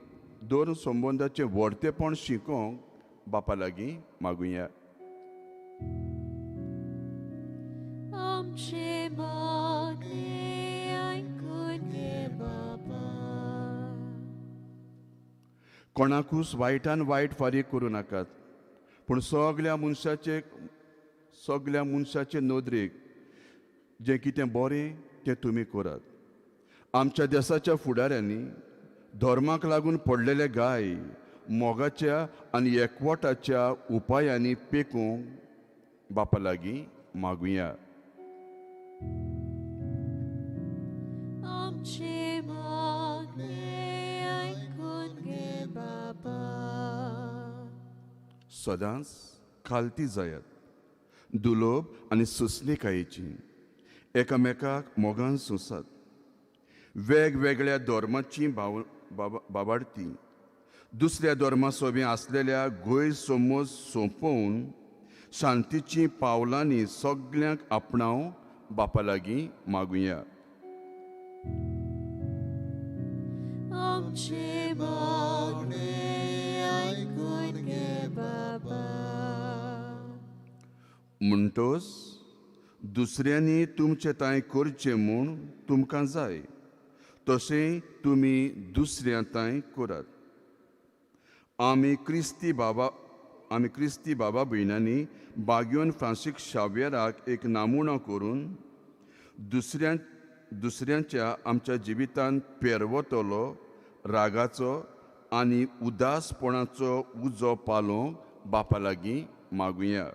धर्म संबंदाचें व्हडतेपण शिकोवंक बापा लागीं मागुया. आमचे मागणें आयकून घे बाबा. कोणाकूच वायटान वायट फारीक करूं नाकात, पूण सगल्या मनशाचे नदरेक जें कितें बरें तें तुमी करात. आमच्या देसाच्या फुडाऱ्यांनी धर्माक लागून पडलेले गाय मोगाच्या आनी एकवटाच्या उपायांनी पेकूंक बापा लागीं मागुया. आमचें मागणें आयकून घे बाबा. सदांच खालती जायात, दुलोब आनी सुसणिकायेची, एकामेकाक मोगान सोंसात. वेगवेगळ्या धर्माची बाबाडती दुसऱ्या धर्मा सोबी आसलेल्या गैरसमज सोंपोवन शांतीची पावलांनी सगल्यांक आपणाव बापा लागीं मागुया. आमचें मागणें आयकून घे बाबा. म्हणटोच दुसऱ्यांनी तुमचे तांय करचें म्हूण तुमकां जाय तशें तुमी दुसऱ्या तांय करात. आमी क्रिस्ती बाबा भयणांनी बाग्योन फ्रांसीक शाव्यराक एक नामुणो करून दुसऱ्यांच्या आमच्या जिवितांत पेरवतलो रागाचो आनी उदासपणाचो उजो पालोवंक बापा लागीं मागुया.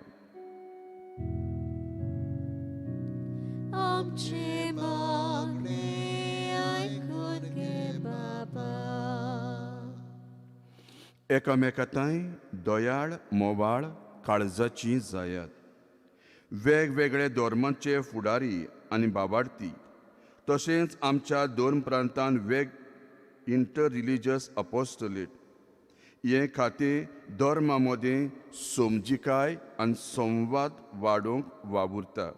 आमचें मागणें आयकून घे बाबा. एकामेकांताय दयाळ मोवाळ काळजाची जायात. वेगवेगळे धर्माचे फुडारी आनी बाबार्थी तशेंच आमच्या धर्म प्रांतान वेग इंटर रिलिजियस अपोस्टलेट हें खातें धर्मा मदें समजिकाय आनी संवाद वाडोवंक वावुरता.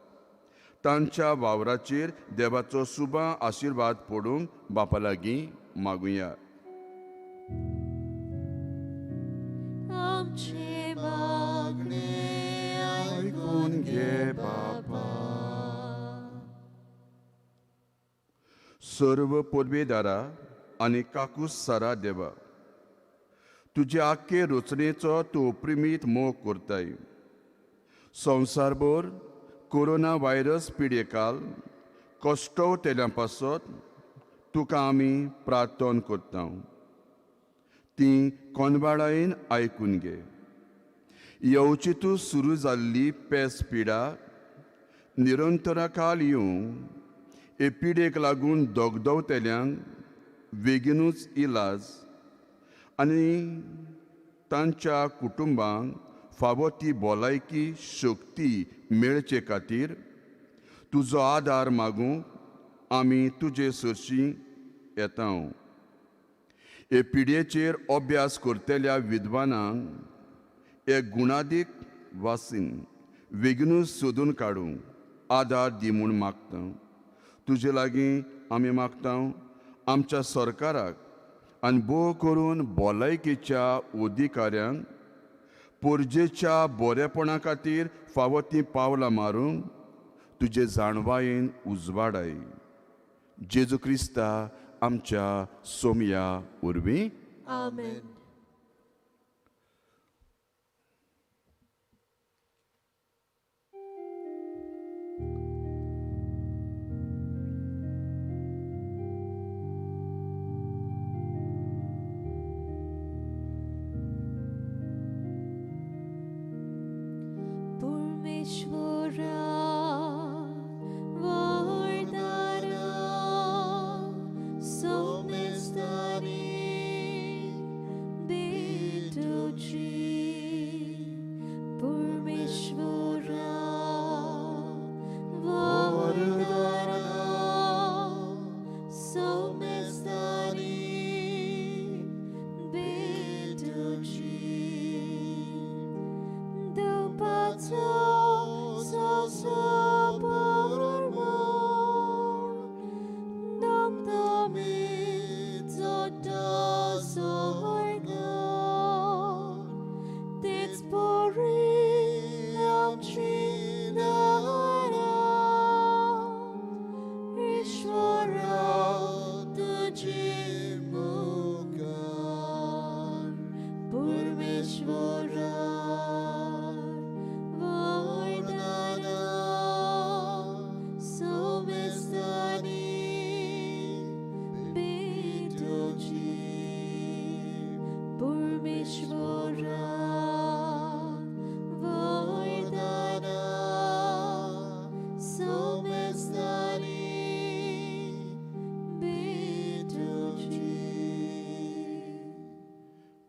तांच्या वावराचेर देवाचो सुबा आशिर्वाद पडूंक बापा लागीं मागुया. आमचें मागणें आयकून घे बाबा. सर्व पोरबेदारा आनी काकूस सारा देवा, तुजे आख्खे रचनेचो तूं अप्रिमीत मोग करताय. संवसारभर कोरोना व्हायरस पिडेकाल कश्टवतेल्या पासत तुका आमी प्रार्थना करता, ती कोनवाडायेन आयकून घे. येवची तूं सुरू जाल्ली पेस पिडा निरंतराकाल येवंक हे पिडेक लागून दगदवतेल्यांक बेगीनूच इलाज आनी तांच्या कुटुंबांक फावो ती भलायकी शक्ती मेळचे खातीर तुजो आदार मागूंक आमी तुजे सरशीं येता. हे पिडयेचेर अभ्यास करतल्या विद्वानांक एक गुणादीक वासीन बेगीनूच सोदून काडूंक आदार दी म्हूण मागता. तुजे लागीं आमी मागता आमच्या सरकाराक आनी भोव करून भलायकेच्या अधिकाऱ्यांक पोरजेच्या बरेपणा खातीर फावो तीं पावलां मारूंक तुजे जाणवायेन उजवाडाय. जेजू क्रिस्ता आमच्या सोमया वरवीं. आमेन. परमेश्वरा वरदाना सोमेस्तानी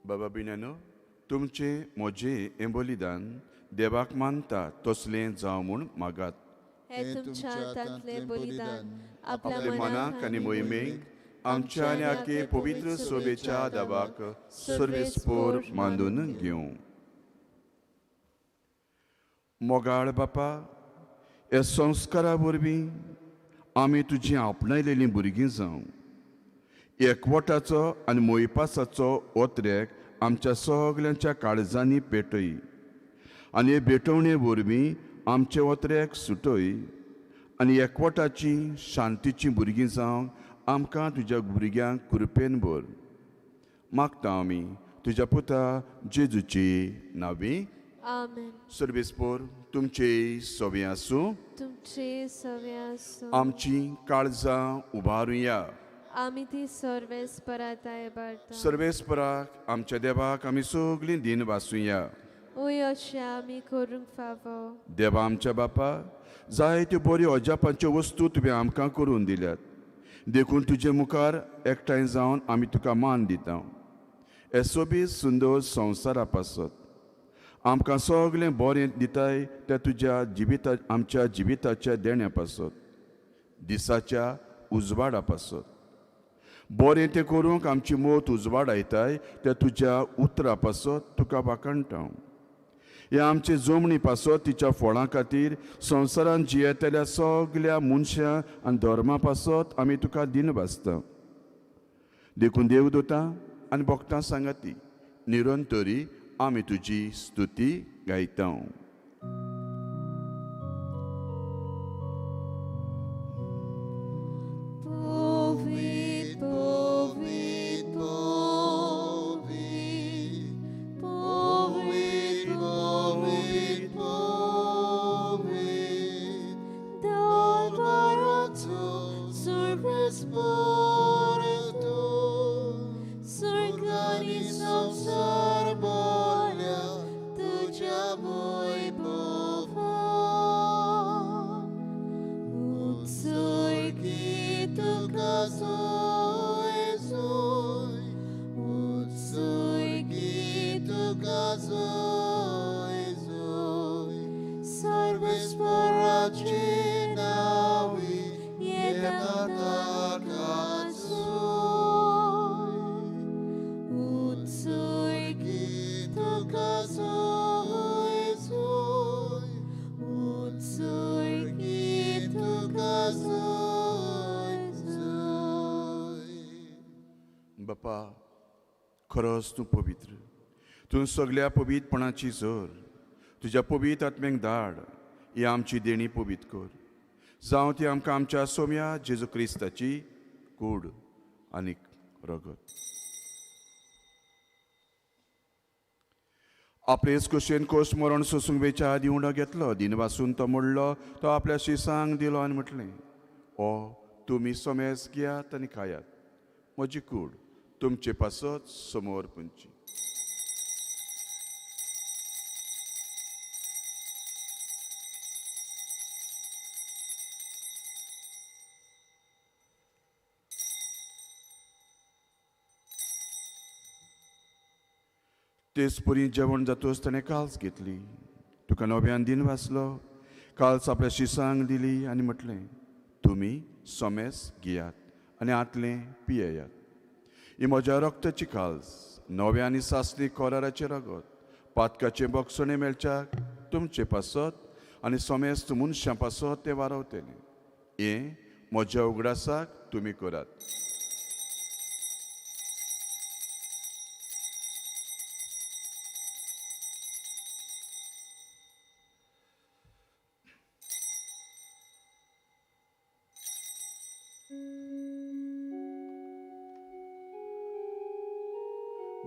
बाबा बिण्यानो, तुमचें म्हजें हें बलिदान देवाक मानता तसलें जावं म्हूण मागात. हे तुमच्या हातांतलें बलिदान आपल्या मनाक आनी मोहिमेक आमच्या आनी आखे पवित्र सोबेच्या देवाक सर्वेस्पोर मानून घेवं. मोगाळ बापा, ह्या संस्कारा वरवीं आमी तुजीं आपणायलेलीं भुरगीं जावं. एकवटाचो आनी मोयपासाचो ओत्रेक आमच्या सगल्यांच्या काळजांनी पेटय आनी हे भेटवणे वरवीं आमचे ओत्रेक सुटय आनी एकवटाची शांतीची भुरगीं जावंक आमकां तुज्या भुरग्यांक कृपेन भर. मागता आमी तुज्या पुता जेजूची नावी. आमेन. सर्वेस्पोर तुमचे सवे आसूं. तुमचे सवे आसूं. आमची काळजां उबारुया. आमी ती सर्वेस्पराताय बारता. सर्वेस्पराक आमच्या देवाक आमी सगळीं दिन वासुया. ओय अशें आमी करूंक फावो. देवा आमच्या बापा, जायत्यो बऱ्यो अजापांच्यो वस्तू तुवें आमकां करून दिल्यात, देखून तुजे मुखार एकठांय जावन आमी तुका मान दिता. हे सोबीत सुंदर संवसारा पासत आमकां सगळें बरें दिताय त्या तुज्या जिविता आमच्या जिविताच्या देण्या पासत, दिसाच्या उजवाडा पासत, बरें तें करूंक आमची मत उजवाडायताय त्या तुज्या उतरा पासत तुका वाखाणटा. ह्या आमचे जमणी पासत तिच्या फळां खातीर संवसारांत जियेतल्या सगल्या मनशां आनी धर्मा पासत आमी तुका दिन भासता. देखून देवदूतां आनी भक्तां सांगाती निरंतरी आमी तुजी स्तुती गायता. बापा, खरोच तूं पवित्र, तूं सगल्या पवित्रपणाची झर. तुज्या पवित्र आत्म्यांक धाड, ही आमची देणी पवित्र कर. जावं ती आमकां आमच्या सोम्या जेजू क्रिस्ताची कूड आनी रगत. आपलेच कुशेन कोश मरण सोसूंक वेच्या आदीं उंडो घेतलो, दिन वासून तो मोडलो, तो आपल्या शिसांक दिलो आनी म्हटलें, ओ तुमी सोमेस घेयात आनी खायात, म्हजी कूड तुमचे पासत समोर पुंची. तेच परी जेवण जातोच ताणें काल्स घेतली, तुका नव्यान दिन वाचलो, काल्स आपल्या शिसांक दिली आनी म्हटलें, तुमी सोमेस घेयात आनी आतलें पियेयात. ही म्हज्या रक्ताची काल्स, नव्या आनी सासली कोराराचें रगत, पातकाचें बक्षणें मेळच्याक तुमचे पासत आनी सोमेस्त मनशां पासत तें वारवतलें. हें म्हज्या उगडासाक तुमी करात.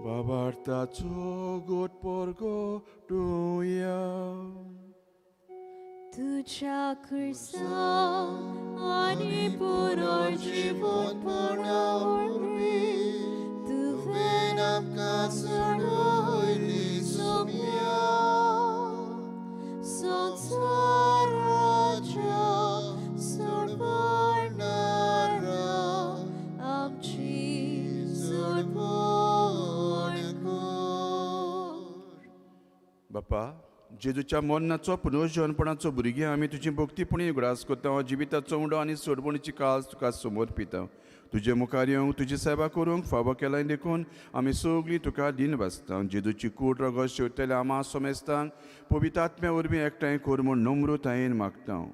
बाबार्थाचो गोट पोरगो टुया तुझ्या खुर्सा आनी पुनर्जीवनपणा वरवीं तुवें आमकां सोडयली सोम्या संवसाराच्या सोडवणारा आमची सोडवण कर. बापा, जेजूच्या मरणाचो पुनर्जनपणाचो भुरगीं आमी तुजी भक्तीपणी उगडास करता. जिविताचो उंडो आनी सोडवणीची काज तुका समर्पिता. तुजे मुखार येवंक तुजी सेवा करूंक फावो केलाय देखून आमी सगळीं तुका दिन वाचता. जेजूची कूड रगत शेवतल्या आमा समेस्तांक पवित्र आत्म्या वरवीं एकठांय कर म्हूण नम्रतायेन मागता.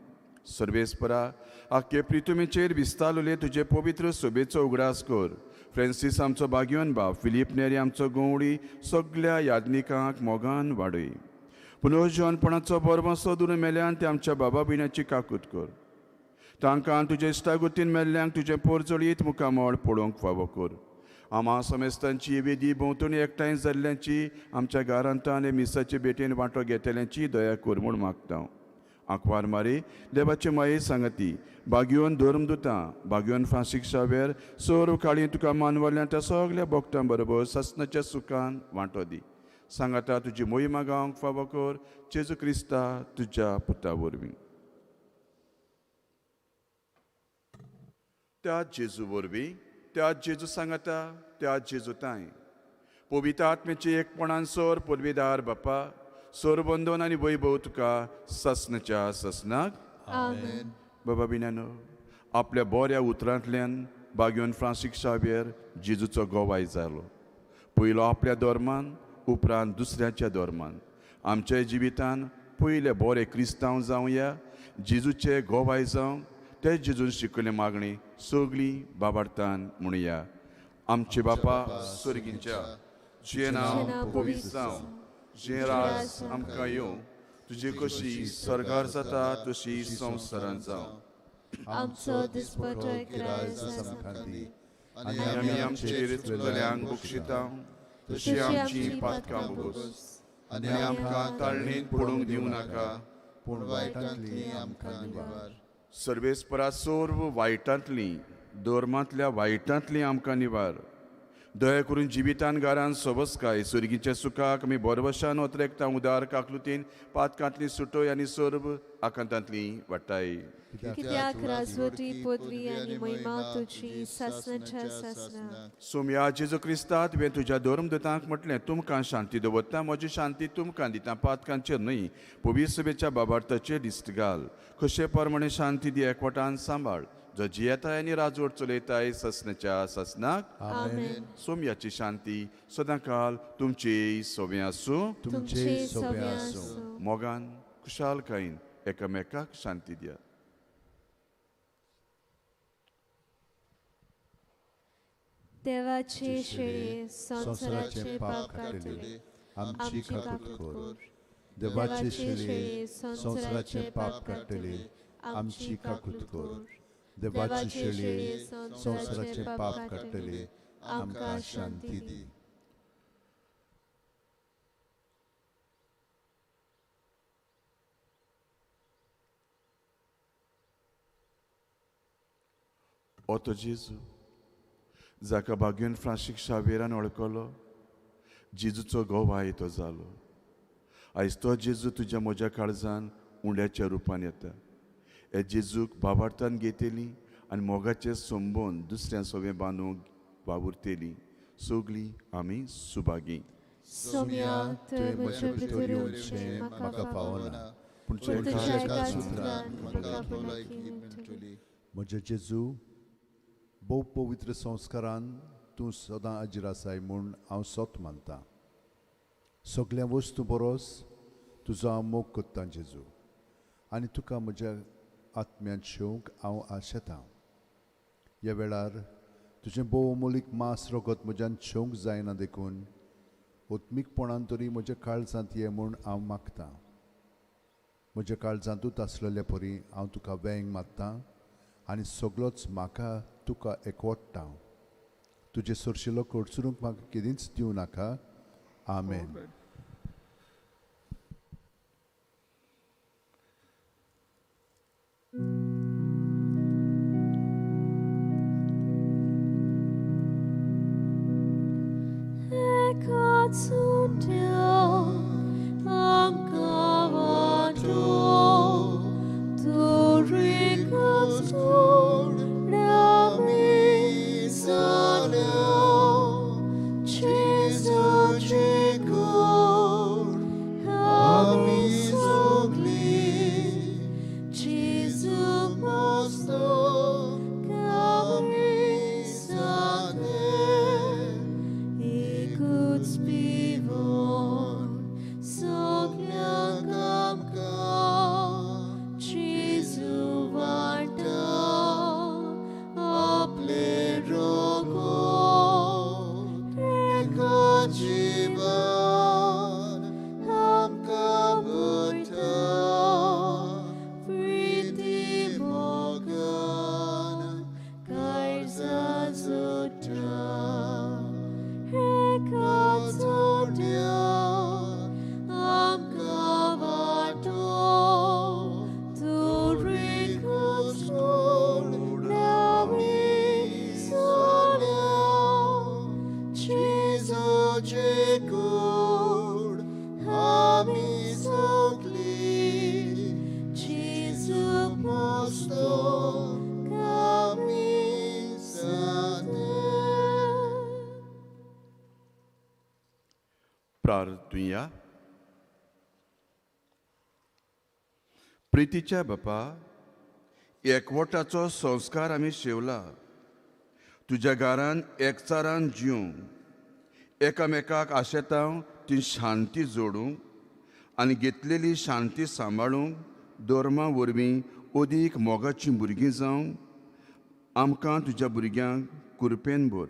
सर्वेस्परा, आख्खे प्रितुमेचेर विस्तारले तुजे पवित्र सोबेचो उगडास कर. फ्रांसीस आमचो बागयोन बाब, फिलीप नेरी आमचो गवळी, सगल्या याज्ञिकांक मोगान वाडय. पुनर्जनपणाचो बरबसो दुरून मेल्यान ते आमच्या बाबा भयणाची काकूत कर. तांकां तुजे इश्टागतीन मेल्ल्यांक तुजें पोरजळीत मुखामळ पळोवंक फावो कर. आमा समेस्तांची वेदी भोंवतणी एकठांय जाल्ल्यांची, आमच्या घरांत आनी मिसाचे भेटेन वांटो घेतल्यांची दया कर म्हूण मागता. आंकवार मारी देवाचे माये सांगती बागयोन धर्मदुतां, बागयोन फ्रांसीस शावेर, सर्व काळी तुका मानवल्यान त्या सगल्या भक्तां बरोबर ससनाच्या सुखान वांटो दी. सांगाता तुजी मोहिमा गावंक फावो कर जेजू क्रिस्ता तुज्या पुता वरवीं. त्या जेजू वरवीं, त्या जेजू सांगाता, त्या जेजू तांय पवित्र आत्म्याचे एकपणान सर पदवीदार बापा, सरबंधन आनी वैभव तुका ससनाच्या ससनाक. आमेन. बाबा बिनानो, आपल्या बऱ्या उतरांतल्यान बागयोन फ्रांसीस शावेर जेजूचो गोवाय जालो. पयलो आपल्या धर्मान, उपरांत दुसऱ्याच्या धर्मान. आमच्या जिवितान पयले बरे क्रिस्तांव जावया, जेजूचे गोवाय जावं, ते जेजून शिकयल्ले मागणी सगळी बाबार्थान म्हणुया. आमचे बापा स्वर्गींच्या, तुजें नांव पवित्र जावं, तुजें राज आमकां येवं, तुजी कशी स्वर्गार जाता तशी संवसारांत जावं. आमचो दिसपटो गिरास आमकां दी, आनी आमी आमचेर चुकतल्यांक बक्षिता तशी आमची पातकां भोगोस, आनी आमकां ताळणेंत पडूंक दिवं नाका, पूण वायटांतली आमकां निवार. सर्वेस्परा, सर्व वायटांतली, धर्मांतल्या वायटांतली आमकां निवार. दया करून जिवितान घरान सोबसकाय सुर्गीच्या सुखाक आमी बरवशान ओतरेकता उदार काकलुतीन पातकांतली सुटोय आनी सर्व आकांतांतली वाटाय. कित्याक राजवटी पदवी आनी महिमा तुजी सासणाच्या सासणाक. सोमया जेजू क्रिस्ता, तुवें तुज्या धर्मदूतांक म्हटलें, तुमकां शांती दवरता, म्हजी शांती तुमकां दिता, पातकांचेर न्हय पवित्र सभेच्या बाबार्थाचेर दिश्ट घाल. कशे प्रमाणे शांती दी, एकवटान सांबाळ, जो जियेताय आनी राजवट चलयताय ससनाच्या ससनाक. आमेन. सोमयाची शांती सदांकाल तुमची सोबें आसूं. तुमचे सोबें आसूं. मोगान खुशालकायेन एकामेकाक शांती दिया. देवाचे शेळये संवसाराचे पाप काडटले, आमची काकूत कर. देवाचे शेळये संवसाराचे पाप काडटले, आमची काकूत कर. देवाचे शेळये संवसाराचे पाप काडटले, आमकां शांती दी. ओ तो जेजू जाका बागयोन फ्रांसीस शावेरान वळखलो, जेजूचो गोवाय तो जालो. आयज तो जेजू तुज्या म्हज्या काळजान उंड्याच्या रुपान येता. हे जेजूक बाबार्थान घेतली आनी मोगाचें संबंद दुसऱ्या सोबें बांदूंक वावुरतली सगळीं आमी सुभागी. सोम्या, तुवें म्हजे भितर येवचें म्हाका फावना, पूण पूण तुज्या तुज्या एका एका सुत्रान सुत्रान म्हाका म्हाका भलायकी भलायकी मेळटली. म्हजे जेजू, भोव पवित्र संस्कारान तूं सदां आजीर आसाय म्हूण हांव सत मानतां. सगल्या वस्तू बरोस तुजो हांव मोग करतां जेजू, आनी तुका म्हज्या आत्म्यांत शेवंक हांव आशेतां. ह्या वेळार तुजें भोव अमोलीक मांस रगत म्हज्यान शेवंक जायना देखून आत्मीकपणान तरी म्हज्या काळजांत ये म्हूण हांव मागतां. म्हज्या काळजांतूच आसलेले परी हांव तुका वेंग मारतां आनी सगलोच म्हाका तुका एकवट्टा. तुजे सरशिलो कडसरूंक म्हाका केदींच दिवं नाका. आमेन. Gesù. प्रार्थुया. प्रितीच्या बापा, एकवटाचो संस्कार आमी शेवला. तुज्या घरान एकचारान जिवंक, एकामेकाक आशेतांव ती शांती जोडूंक आनी घेतलेली शांती सांबाळूंक धर्मा वरवीं अदीक मोगाचीं भुरगीं जावंक आमकां तुज्या भुरग्यांक कुरपेन भर.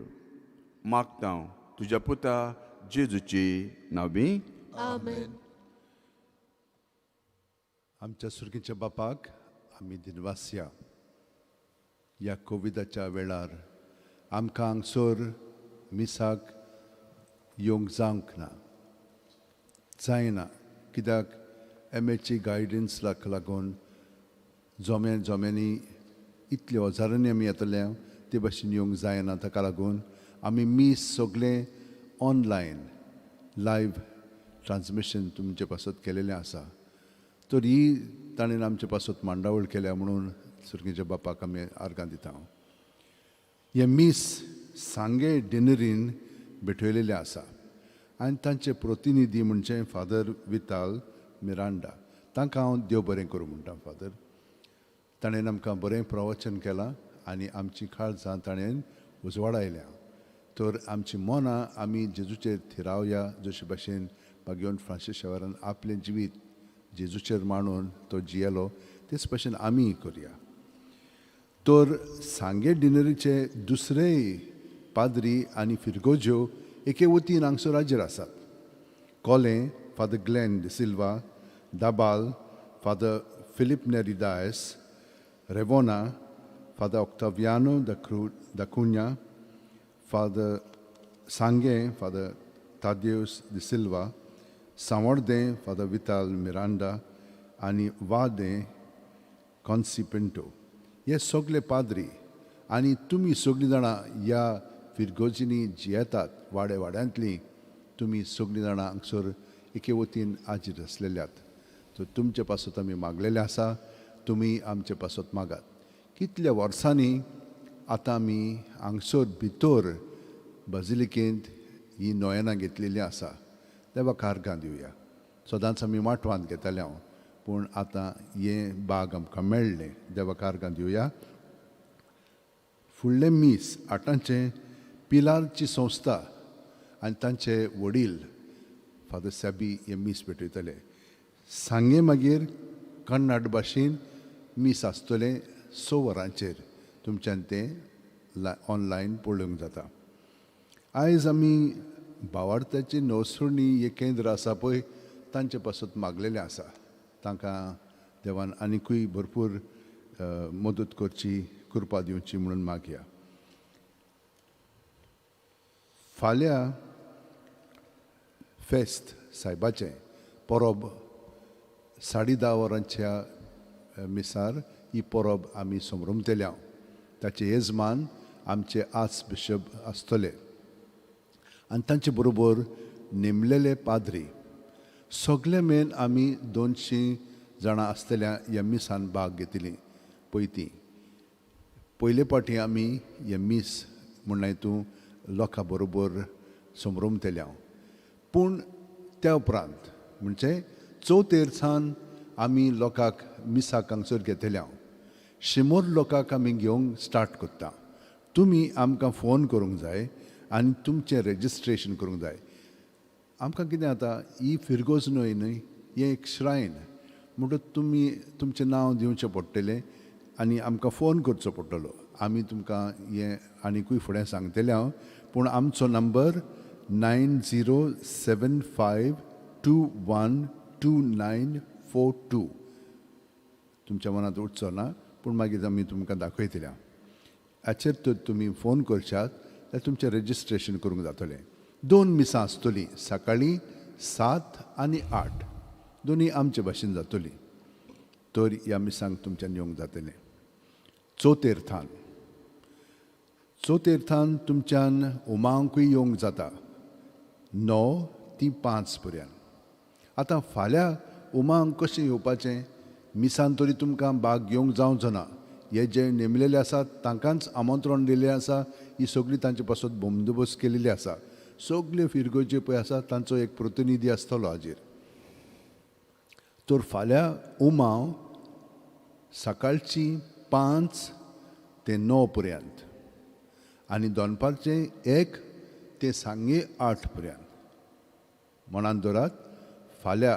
मागता तुज्या पुता जेजूची नावी. आमेन. आमच्या सुर्गीच्या बापाक आमी दिनवासया. ह्या कोविदाच्या वेळार आमकां हांगसर मिसाक येवंक जावंक ना, जायना, कित्याक एमएची गायडन्साक लागून जोमे जोम्यांनी इतले हजारांनी आमी येतले ते भाशेन येवंक जायना. ताका लागून आमी मीस सगळें ऑनलायन लायव्ह ट्रान्समिशन तुमचे पासत केलेलें आसा. तर ही ताणें आमचे पासत मांडावळ केल्या म्हणून सुर्गीच्या बापाक आमी आर्गां दिता. हें मीस सांगे डिनरीन भेटयलेलें आसा आनी तांचे प्रतिनिधी म्हणजे फादर विताल मिरांडा. तांकां हांव देव बरें करूं म्हणटा. फादर ताणें आमकां बरें प्रवचन केलां आनी आमची काळजां ताणें उजवाडायल्या. तर आमची मनां आमी जेजूचेर थिरावया, जशे भाशेन बागेवन फ्रांसीस शेवरान आपलें जिवीत जेजूचेर मांडून तो जियेलो, तेच भाशेन आमी करया. तर सांगे डिनरीचे दुसरेय पाद्री आनी फिरगोज्यो एके वतीन हांगसर हाजीर आसात. कोलें father Glenn D'Silva, Dabal father Philip Neri Dias, Rivona father Octaviano da Cunha, father Sanguem father Tadeus D'Silva, Sanvordem father Vital Miranda आनी वादें कॉन्सी पिंटो. हे सगळे पाद्री आनी तुमी सगळीं जाणां ह्या फिरगोजींनी जियेतात, वाडे वाड्यांतलीं तुमी सगळीं जाणां हांगसर एके वतीन हाजीर आसलेल्यात. तर तुमचे पासत आमी मागलेलें आसा, तुमी आमचे पासत मागात. कितल्या वर्सांनी आतां आमी हांगसर भितर बाजिलिकेंत ही नोयनां घेतलेलीं आसा. देवाक आर्गां दिवया. सदांच आमी माटवांत घेताले हांव, पूण आतां हें बाग आमकां मेळ्ळें. देवाक आर्गां दिवया. फुडलें मीस आठांचें पिलारची संस्था आनी तांचे वडील फादर सॅबी हे मीस भेटयतले. सांगे मागीर कन्नड भाशेन मीस आसतलें 6 वरांचेर. तुमच्यान तें ऑनलायन पळोवंक जाता. आयज आमी भावार्थ्याची नवसुणी हें केंद्र आसा पळय, तांचे पासत मागलेलें आसा. तांकां देवान आनिकूय भरपूर मदत करची, कृपा दिवची म्हणून मागया. फाल्यां फेस्त सायबाचें परब 10:30 वरांच्या मिसार ही परब आमी समरमतल्या. ताचे येजमान आमचे आर्च बिशप आसतले आनी तांचे बरोबर नेमलेले पाद्री. सगळे मेन आमी 200 जाणां आसतल्या ह्या मिसान भाग घेतली. पयती पयले फावटी आमी हें मीस म्हणल्यार तूं लोकां बरोबर समरमतल्या. पूण त्या उपरांत म्हणजे चवथेर सान आमी लोकांक मिसाक हांगसर घेतल्या. 100 लोकांक आमी घेवंक स्टार्ट करता. तुमी आमकां फोन करूंक जाय आनी तुमचें रेजिस्ट्रेशन करूंक जाय. आमकां कितें जाता, ही फिरगोज न्हय न्हय, हें एक श्रायन म्हणटकच तुमी तुमचें नांव दिवचें पडटलें आनी आमकां फोन करचो पडटलो. आमी तुमकां हें आनिकूय फुडें सांगतलें हांव, पूण आमचो नंबर 9075212942. तुमच्या मनांत उठचो ना, पूण मागीर आमी तुमकां दाखयतले. हाचेर तर तुमी फोन करशात जाल्यार तुमचें रेजिस्ट्रेशन करूंक जातलें. 2 मिसां आसतलीं, सकाळीं 7 आनी 8, दोनूय आमचे भाशेन जातलीं. तर ह्या मिसांक तुमच्यान येवंक जातलें. चवथेर थान, चवथेर थान तुमच्यान उमांकूय येवंक जाता, 9 ते 5 पर्यंत. आतां फाल्यां उमांक कशें येवपाचें? मिसान तरी तुमकां भाग घेवंक जावचो ना. हे जे नेमलेले आसात तांकांच आमंत्रण दिल्लें आसा, ही सगळी तांचे पासत बंदोबस्त केलेली आसा. सगल्यो फिरगर्ज्यो पळय आसा तांचो एक प्रतिनिधी आसतलो हाजेर. तर फाल्यां उमाव सकाळची 5 ते 9 पर्यंत आनी दनपारचें 1 ते सांजे 8 पर्यंत. मनान दवरात, फाल्यां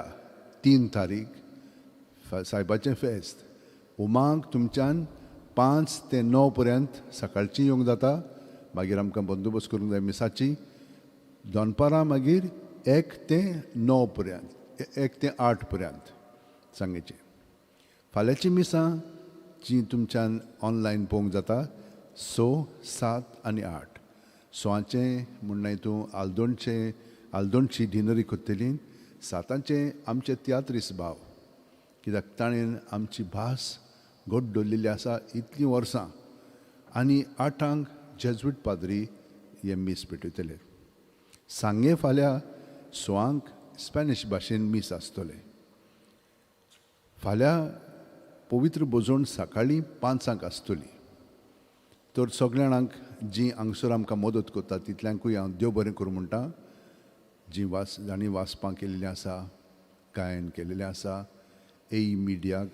3 तारीख सायबाचें फेस्त. उमांक तुमच्यान 5 ते 9 पर्यंत सकाळची येवंक जाता. मागीर आमकां बंदोबस्त करूंक जाय मिसाची. दनपारां मागीर 1 ते 9 पर्यंत, 1 ते 8 पर्यंत सांगेचें. फाल्यांची मिसां जी तुमच्यान ऑनलायन पळोवंक जाता 6, 7 आनी 8. 6 म्हणल्यार तूं आल्दोणची डिनरी करतली. 7 आमचे तियात्रीस भाव, कित्याक ताणें आमची भास घट दवरलेली आसा इतलीं वर्सां. आनी 8 जेज्वीट पाद्री हे मीस पेटयतले. सांगे फाल्यां 6 स्पॅनिश भाशेन मीस आसतलें. फाल्यां पवित्र भोजन सकाळीं 5 आसतली. तर सगळ्या जाणांक जीं हांगसर आमकां मदत करता तितल्यांकूय हांव देव बरें करूं म्हणटा. जीं जांणी वाचपां केल्लीं आसा, गायन केल्लें आसा, ए मिडियाक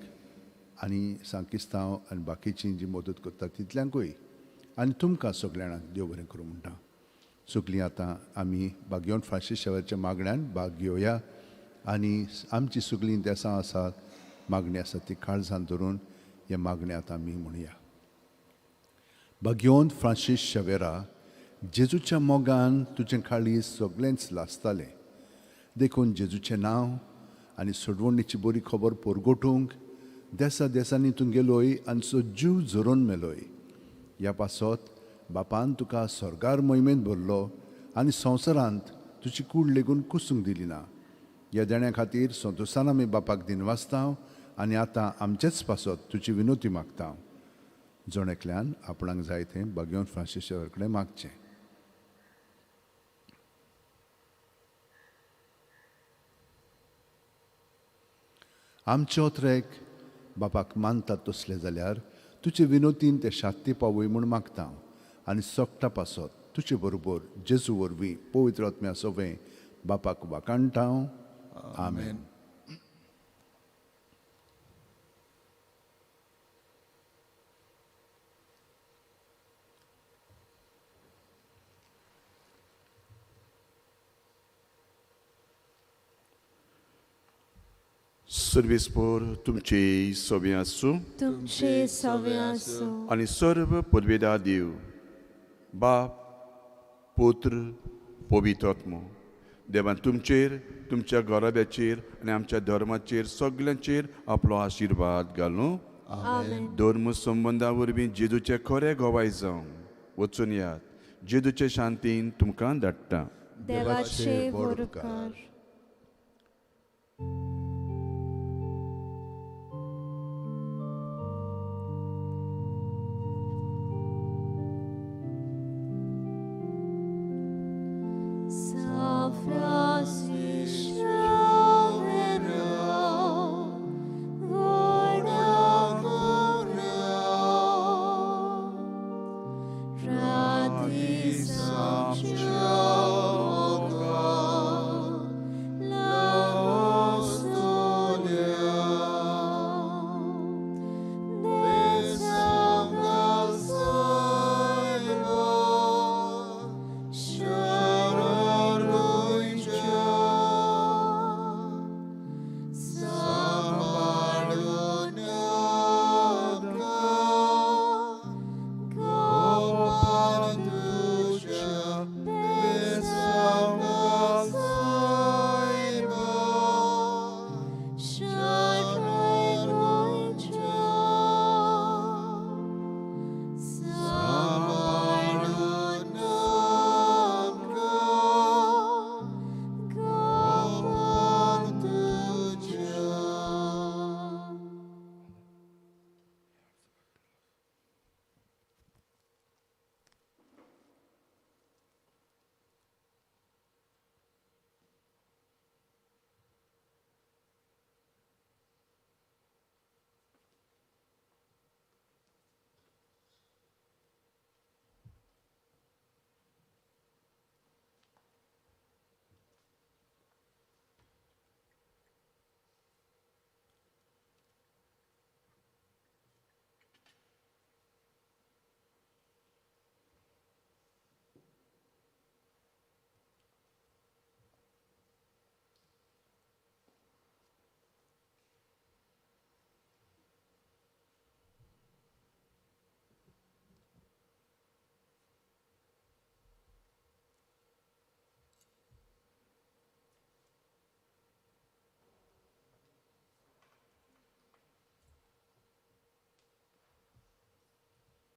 आनी सांकिस्तांव आनी बाकीचीं जी मदत करता तितल्यांकूय आनी तुमकां सगळ्या जाणांक देव बरें करूं म्हणटा. सगळीं आतां आमी बागेवन फ्रांसीस शेवरच्या मागण्यान भाग घेवया आनी आमची सगळीं देसां आसात, मागणी आसा ती काळजान धरून हे मागणी आतां आमी म्हणया. बागेवन फ्रांसीस शेवेरा, जेजूच्या मोगान तुजें काळीज सगळेंच लासतालें. देखून जेजूचें नांव आनी सोडवणीची बरी खबर परगटूंक देसा देसांनी तूं गेलोय आनी सजीव झरोवन मेलोय. ह्या पासत बापान तुका स्वर्गार मोहिमेंत भरलो आनी संवसारांत तुजी कूड लेगून कुसूंक दिली ना. ह्या देण्या खातीर संतोशान आमी बापाक दिनवासता आनी आतां आमचेच पासत तुजी विनोती मागता. जण एकल्यान आपणाक जाय तें बागेवन फ्रांसीस शेवर कडेन मागचें. आमचे ओत्रेक बापाक मानतात तसले जाल्यार तुजे विनोतीन ते शांती पावय म्हूण मागता आनी सगटा पासत तुजे बरोबर जेजू वरवीं पवित्र आत्म्या सवें बापाक वाखाणटा. आमेन. सर्वेस्पोर तुमचे सवे आसूं, तुमचे सवे आसूं आनी सर्व पुर्वेदा देव बाप पुत्र पवित्र आत्मो देवान तुमचेर, तुमच्या घराब्याचेर आनी आमच्या धर्माचेर सगल्यांचेर आपलो आशिर्वाद घालूं. धर्म संबंदा वरवीं जेजूचे खरे गोवाय जावं वचून यात. जेजूचे शांतीन तुमकां धाडटा. देवाचे उपकार.